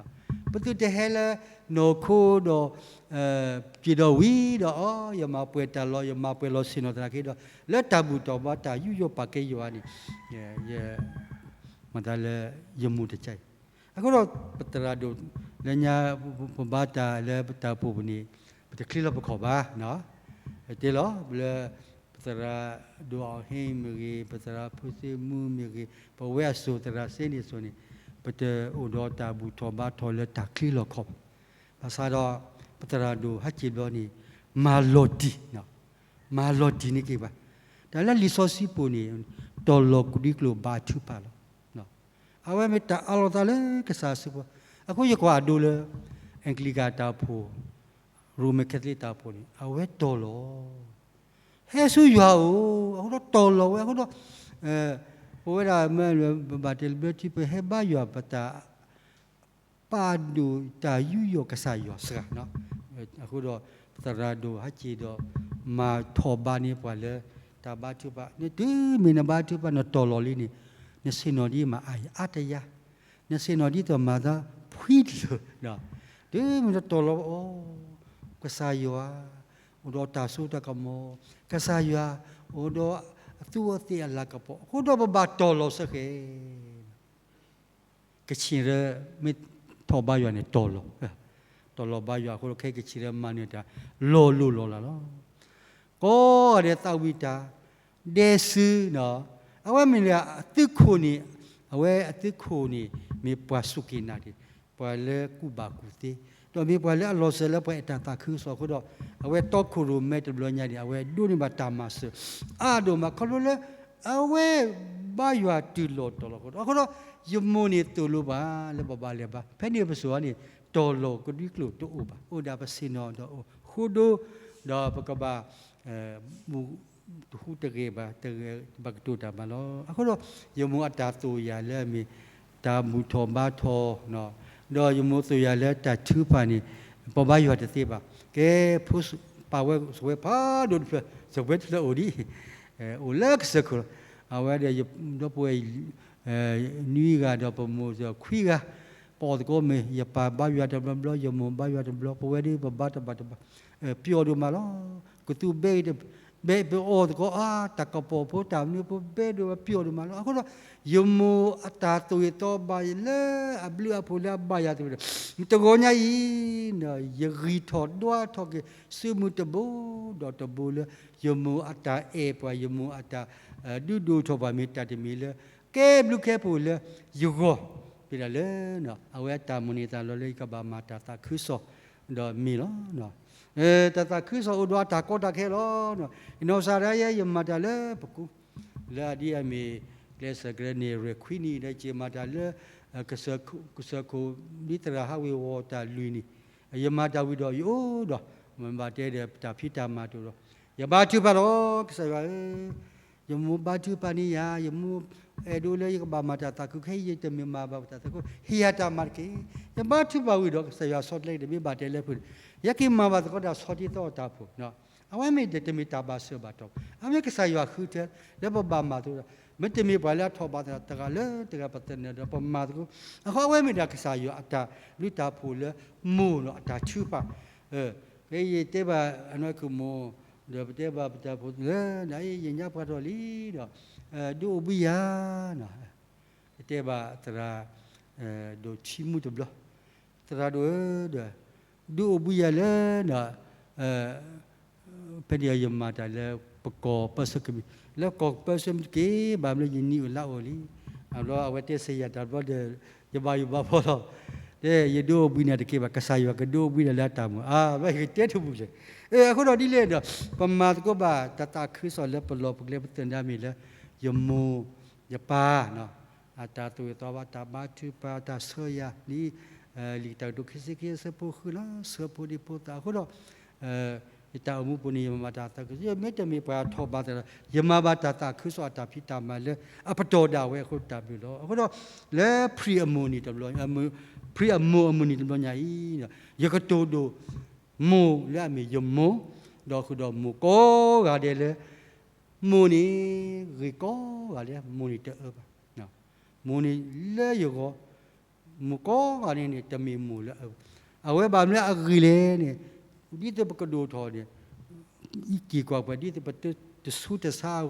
်, ပသုတဟဲလၢနီၢ်ခိဒီး ပှ့ၤဒီးဝံၤဒီး အိ ယမၤပှဲၤတၢ်လီၤ ယမၤပှဲၤလီၤဆ့ၣ်နီၤသနာ်က့ဒီး လၢတၢ်ဘူၣ်ထီၣ်ဘါတၢ်ယူးယီၣ်ပာ်ကဲယွၤန့ၣ်, မၤသးလၢယမိၢ်တက, အဃိဒီး ပသရၣ်ဒိၣ်လၢညါ ပဘါတၢ်လၢပတၢ်အိၣ်ဖှိၣ်န့ၣ် ပတချံလီၤပခီၣ်ဘၣ်, တဲလီၤလၢ ပသရၣ်ဒိၣ်အီၣ်ဟ့မ့ၢ်ဂ့ၤ ပသရၣ်ဖုသ့မူမ့ၢ်ဂ့ၤ ပဝဲအစိၤသရၣ်စ့န့ၣ်အစိၤန့ၣ် ပတအိၣ်ဒီးတၢ်ဘူၣ်ထီၣ်ဘါထီၣ်လၢတၢ်ချံလီၤခီၣ်ဘၣ်. ဘၣ်ဆၣ်ဒီး ပသရၣ်ဒိၣ်ဟဲက့ၤဘျီန့ၣ် မၤလီၤတံၢ်, မၤလီၤတံၢ်န့ၢ်က့ၤဘၣ်. တၢ်လၢလံာ်စီဆှံပူၤန့ၣ် တီၢ်လီၤကဒွံကျိာ်ဘါထုကဖၣ်လီၤ. အဝဲမ့ၢ်တၢ်အးလီၤသးလၢကစၢ်အစုပူၤ, အဃိယကွၢ်အဒိလၢ အ့ကလံးကၤတၢ်အိၣ်ဖှိၣ် ရိမ့ၤခဲသလံးတၢ်အိၣ်ဖှိၣ်န့ၣ် အဝဲတီၢ်လီၤ, ဟဲဆူယွၤအအိၣ် အဃိဒီးတီၢ်လီၤဝဲ အဃိဒီး ပဝဲဒၣ်မ့ၢ် ပဘၣ်တဲလၢဘျၢထံ ပဟဲဘါယွၤ ပတၢ် ပာ်ဒိၣ်တၢ်ယူးယီၣ်ကစၢ်ယွၤစှၤ, အဃိဒီး ပသရၣ်ဒိၣ်ဟဲက့ၤဒီး မၤထီၣ်ဘါန့ၢ်ပှၤလၢ တၢ်ဘါထုကဖၣ်, နတုၤမ့ၢ်နဘါထုကဖၣ် နတီၢ်လီၤလံန့ၣ် နဆ့ၣ်နီၤဒ်မးအါအါတယါ, နဆ့ၣ်နီၤဒ်သိးမၤသးဖှံတလၢာ်, တုၤမ့ၢ်နတီၢ်လီၤအီၤ ကစၢ်ယွၤ အိၣ်ဒီးတၢ်စိတၢ်ကမီၤ, ကစၢ်ယွၤ အိၣ်ဒီးအသူးအသ့ၣ်အလၤကပီၤ, အဃိဒီးပဘၣ်တီၢ်လီၤစ့ၢ်ကီး ကဆ့ၣ်ရၢ မ့ၢ်ထီၣ်ဘါယွၤန့ၣ် တီၢ်လီၤ, တီၢ်လီၤဘါယွၤအဃိဒီး ခဲအံၤကဆ့ၣ်ရၢမၤနၢၤတၢ် လီၤလိၢ်လီၤလးလီၤ. ကိးဂၤဒဲးသးဝံၣ်တၢ် ဒဲစု, အဝဲမ့ၢ်အသုးခိၣ်န့ၣ်, အဝဲအသုးခိၣ်န့ၣ် မ့ၢ်ပှၤစူၢ်က့ၤနာ်က့ၤ, ပှၤလၢကူၣ်ဘၣ်ကူၣ်သ့, ဒီးမ့ၢ်ပှၤလၢအလီၤစၢၤလၢပှၤအဲၣ်တၢ်သးခုကစီၣ်အဃိဒီး အဝဲတီခိၣ်ရိၣ်မဲတဘျီညါန့ၣ် အဝဲဒိးန့ၢ်ဘၣ်တၢ်မၤစၢၤ အါဒိၣ်မး ခီဖျိလၢ အဝဲဘါယွၤတုၤလီၤတီၤလီၤအဃိဒီး, အဃိဒီး ယမိၢ်န့ၣ်သိၣ်လိပှၤလၢပဘၣ်လဲၤဘါ, ဖဲန့ၣ်ပစိၤအံၤန့ၣ် တီၢ်လီၤကဒွံကျိာ်တအိၣ်ဘၣ်, အိၣ်ဒၣ်ပဆ့ၣ်နီၤဒီးအိၣ်ဃိဒိ, ဒီးပကဘၣ် တဟူးတဂဲၤဘၣ်, တဂဲၤဘၣ်ကတိၤတၢ်ဘၣ်လီၤ. အဃိဒီး ယမိၢ်အတၢ်သိၣ်ယၤလၢအမ့ၢ် တၢ်ဘူၣ်ထီၣ်ဘါထီၣ်, ဒီးယမိၢ်သိၣ်ယၤလၢတၢ်ထုကဖၣ်န့ၣ် ပဘါယွၤတသ့ဘၣ်. ကဲ ဖိပာ်ဝဲစဝဲဖးဒိၣ်တဖျၢၣ် စဝဲတဖျၢၣ်အိၣ်ဒံး အိၣ်လၢကစၢၢ်ခိၣ်လီၤ. အဝဲဒီး ဒီပုၢ်ဝဲၢ် နွံဂၤဒီးပမိၢ်ဒီးခွံဂၤ, ပအီၣ်သကိးမ့ၢ် ယပၢ်ဘါယွၤတဘျီဘျီ ယမိၢ်ဘါယွၤတဘျီ ပဝဲဒၣ်ပဘါတဘၣ်တဘၣ် ပျီဒိၣ်မးလီၤ. ကသူဘဲ ဘဲပအီၣ်သကိးအါ တၢ်ကပီၤဖိတၢ်မနုၤဖိဘဲဒိၣ်ပျီဒိၣ်မးလီၤ. အဃိဒီး ယမိၢ်အတၢ်သိၣ်ယသီဘၣ်လၢအဘျုးအဖှိၣ်လၢအဘၣ်ယၤသ့ၣ်ဒီး တဂီၤညါအံၤ ယဂံၢ်ထီၣ်ဒွးထီၣ်က့ၤ စုမုၢ်တဘိဒီးတဘိလၢ ယမိၢ်အတၢ်အဲၣ်ပှၤ ယမိၢ်အတၢ်ဒုးဒိၣ်ထီၣ်ပှၤမ့ၢ်တၢ်တမံၤလၢ ကဲဘျုးကဲဖှိၣ်လၢယဂီၢ် ဖဲဒၣ်လၢ အဝဲအတၢ်မိၣ်န့ၢ်သးလီလၢယကဘၣ်မၤတၢ်သးခုကစီၣ်ဒီးမ့ၢ်လီၤ. တၢ်သးခုကစီၣ်အိၣ်ဒီးအတၢ်ကီတၢ်ခဲလီၤ. ယနီၢ်ကစၢ်ဒၣ်ယဲ ယမၤတၢ်လၢပကူ လၢအဒ်အမ့ၢ် ကျဲးစၢးကျဲန့ၣ် ရဲၣ်ခွံနံၣ်ဒီး ယမၤတၢ်လၢ ကစၢၢ်ခိၣ် ဒ်သရၣ်ဟးဝ့ၤဝီၤတၢ်လွံၢ်နံၣ် ယမၤတၢ်ဝံၤဒီးယအိၣ်ဒီး မ့ၢ်ဘၣ်တဲဒီးတၢ်ဖံးတၢ်မၤတအိၣ်ဒီး ယဘါထုကဖၣ်လီၤ ကစၢ်ယွၤဧၢ ယမိၢ်ဘါထုကဖၣ်န့ၢ်ယၤ ယမိၢ်အဲၣ်ဒိးလၢယကဘၣ်မၤတၢ်သးခုခဲအံၤ ယတမ့ၢ်မၤဘၣ်ပတၢ်သးခု ဟ့ၣ်ယၤတၢ်မၤတက့ၢ်. ယဘါထုကဖၣ်ဝံၤဒီး ကစၢ်ယွၤဆီတလဲတမ့ၢ်ဘၣ်တဲလၢပှဲၤန့ၣ် ယက့ၤမၤဘၣ်သကိးတၢ်ဆီတလဲသီၣ်တၢ်ဖိ အဝဲမ့ၢ်တမ့ၢ်တၢ်ဘၣ်စၢၤဘၣ်တီၢ် အမ့ၢ်ကစၢ်ယွၤဃုထၢ လၢပဘၣ်မၤသကိးဒီး မ့တမ့ၢ်ပှၤလၢအထီၣ်ဘၣ်သးတဂၤလၢတဂၤပသနၢၣ်ဒီးပမၤသကိး အဃိအဝဲမ့ၢ်ဒၣ်ကစၢ်ယွၤအတၢ်ဘျုးတၢ်ဖှိၣ်လၢ မိၢ်ဒီးအတၢ်ထုကဖၣ် ဖဲယတဲဘၣ်အနီၢ်ခိမိၢ် ဒီးပတဲဘၣ်ပတၢ်ဖိလၢ နယညါပှၤထီၣ်လံဒီး ဒုးအိၣ်ဘှံးယၤ တဲဘၣ်သရၣ် ဒိၣ်ထံမူတဘျီ သရၣ်ဒိၣ်ဧၢ ဒီး ဒုးအိၣ်ဘှံးယၤလၢ ဖဲန့ၣ်ယမၤတၢ်လၢ ပကီၢ်ပၢဆှၢကမံး လၢကီၢ်ပၢဆှၢမံးတက့ၢ် ဘၣ်မနုၤယနံၤအိၣ်လါအိၣ်လံ. အဘျီအဝဲတဲစ့ၢ်ယၤတၢ်ဘျီဒီး ယဘၣ်ယိၣ်ဘၣ်ဘှီလီၤ. တဲ ယဒုးအိၣ်ဘှံးနၤတက့ၢ်ဘၣ် ကစၢ်ယွၤကဒုးအိၣ်ဘှံးနၤလၢအတၢ်မုာ် အဘၣ်ယကတဲတဘူၣ်လဲၣ်. အဃိဒီးဒ်လဲၣ်ဒီး ပမၤသကိးဘၣ်တၢ်သးခုကစီၣ်လၢပလီၢ်ပကျဲပသနၢၣ်မ့ၢ်လၢ ယမိၢ် ယပၢ် အတၢ်သိၣ်တၢ်သီဘၣ် တၢ်ဘါထုကဖၣ် တၢ်ဆှၢယၤလံ လံာ်တၢ်ကတိၤခံဆံခံ အဆၢဖိဃုလီၤ ဆှၢဖိဒံဖိသၣ်အဃိဒီး ယတၢ်အိၣ်မူပူၤန့ၣ် ယမၤတၢ်သးခု ယမ့ၢ်တမ့ၢ်ပှၤထီၣ်ဘၣ်သးဒီး ယမၤဘၣ်တၢ်သးခုကစီၣ်အတၢ်ဖံးတၢ်မၤလၢအပတီၢ်ဒၣ်ဝဲအဃိတၢ်ဘျုးလီၤ. အဃိဒီး လၢဖရံးအမိၢ်နံၤတဘျီ ဖရံးအမိၢ်အမုၢ်နံၤတဘျီညါအံၤ ယကတိၤဒိၣ် မိၢ်လၢအမ့ၢ်ယမိၢ် ဒီးဃုာ်ဒီးမိၢ်ကိးဂၤဒဲးလၢ မိၢ်န့ၣ် ဂ့ၤကိးဂၤဒဲး မိၢ်န့ၣ်တအၢဘၣ်. မိၢ်န့ၣ်လၢယဂီၢ် မိၢ်ကိးဂၤဒဲးန့ၣ် တမ့ၢ်မိၢ်လၢအအၢဘၣ်. အဝဲဘၣ်မနုၤအဂ့ၢ်လဲၣ်န့ၣ် ဒ်သိးပကဒိၣ်ထီၣ်န့ၣ် အံးက့ၤကွၢ်ပှဲၤ ဒ်သိးပတဆူတဆါအ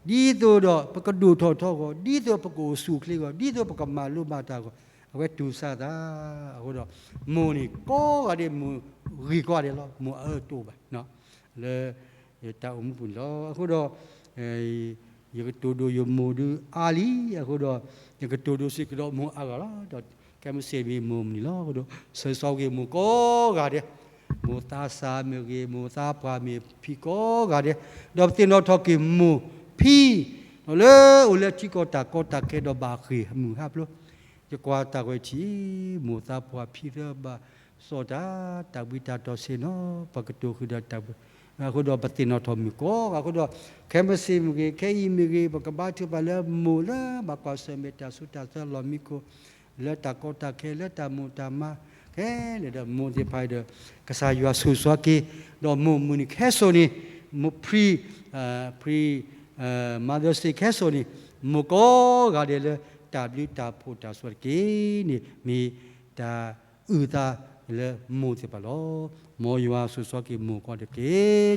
ဂီၢ် ဒ်သိးဒီးပကဒိၣ်ထီၣ်ထီအဂီၢ် ဒ်သိးပကအိၣ်ဆူၣ်အိၣ်ချ့အဂီၢ် ဒ်သိးပကမၤလိမၤတၢ်အဂီၢ် အဝဲတူၢ်ဆါသး အဃိဒီး မိၢ်န့ၣ်ကိးဂၤဒဲး မိၢ်ဂ့ၤကိးဂၤဒဲးလီၤ မိၢ်အအၢတအိၣ်ဘၣ် လၢ ယတၢ်အိၣ်မူပူၤန့ၣ်လီၤ. အဃိဒီး ယကတိၤဒိၣ်ယမိၢ်ဒုးအါလံ အဃိဒီး ယကတိၤဒိၣ်စ့ၢ်ကီးဒီးမိၢ်အါဂၤလီၤ. ဒီးခဲမုၢ်ဆ့ၣ်မ့ၢ်မိၢ်မုၢ်နံၤလီၤ. အဃိဒီး ဆၢဂ့ၤဆၢဝါက့ၤမိၢ်ကိးဂၤဒဲး မိၢ်သးစၢ်မ့ၢ်ဂ့ၤ မိၢ်သးပှၢ်မ့ၢ်ဖံးကိးဂၤဒဲး ဒီးပသ့ၣ်နီၣ်ထီၣ်က့ၤမိၢ်ဖံး ဒီးလၢအိၣ်လၢထံကီၢ်တၢ်ကီတၢ်ခဲဒီးဘၣ်ဃ့ၢ်မုၢ်ဟးဖျိး ယကွၢ်တၢ်ဝဲထံၣ် မိၢ်သးပှၢ်ဖံးသၢဘၣ် စီၣ်တၢ် တၢ်ဘှံးတၢ်တီၤဆ့ၣ်နီၤ ပကတိၤဃုာ်ဒီးတၢ်ဘှံး အဃိဒီးပသ့ၣ်နီၣ်ထီၣ်မုၢ်ကိးဂၤ အဃိဒီး ခဲမုၢ်ဆ့ၣ်မ့ၢ်ဂ့ၤ ခဲအံၤမ့ၢ်ဂ့ၤ ပကဘါထုကဖၣ်လၢမိၢ်လၢဘၣ်ကွၢ်ဆၢၣ်မဲာ်တၢ်ဆူးတၢ်ဆါလီၢ်မံခိၣ် လၢတၢ်ကီတၢ်ခဲ လၢတၢ်မိၢ်တၢ်မါ ခဲလၢာ်ဒီးမိၢ်သ့ၣ်တဖၣ်ဒီး ကစၢ်ယွၤဆိၣ်ဂ့ၤဆိၣ်ဝါက့ၤ ဒီးမိၢ်မုၢ်နံၤခဲစိၤန့ၣ် မိၢ်ဖံး ဖံး Mother's Day ခဲစိၤန့ၣ် မိၢ်ကိးဂၤဒဲးလၢ တၢ်ဘျုးတၢ်ဖှိၣ်တၢ်ဆိၣ်ဂ့ၤတက့ၢ်န့ၣ် မ့ၢ်တၢ်အုၣ်သးလၢမိၢ်သ့ၣ်တဖၣ်လီၤ. မ်ယွၤဆိၣ်ဂ့ၤဆိၣ်ဝါက့ၤမိၢ်ကိးဂၤဒဲးတက့ၢ်.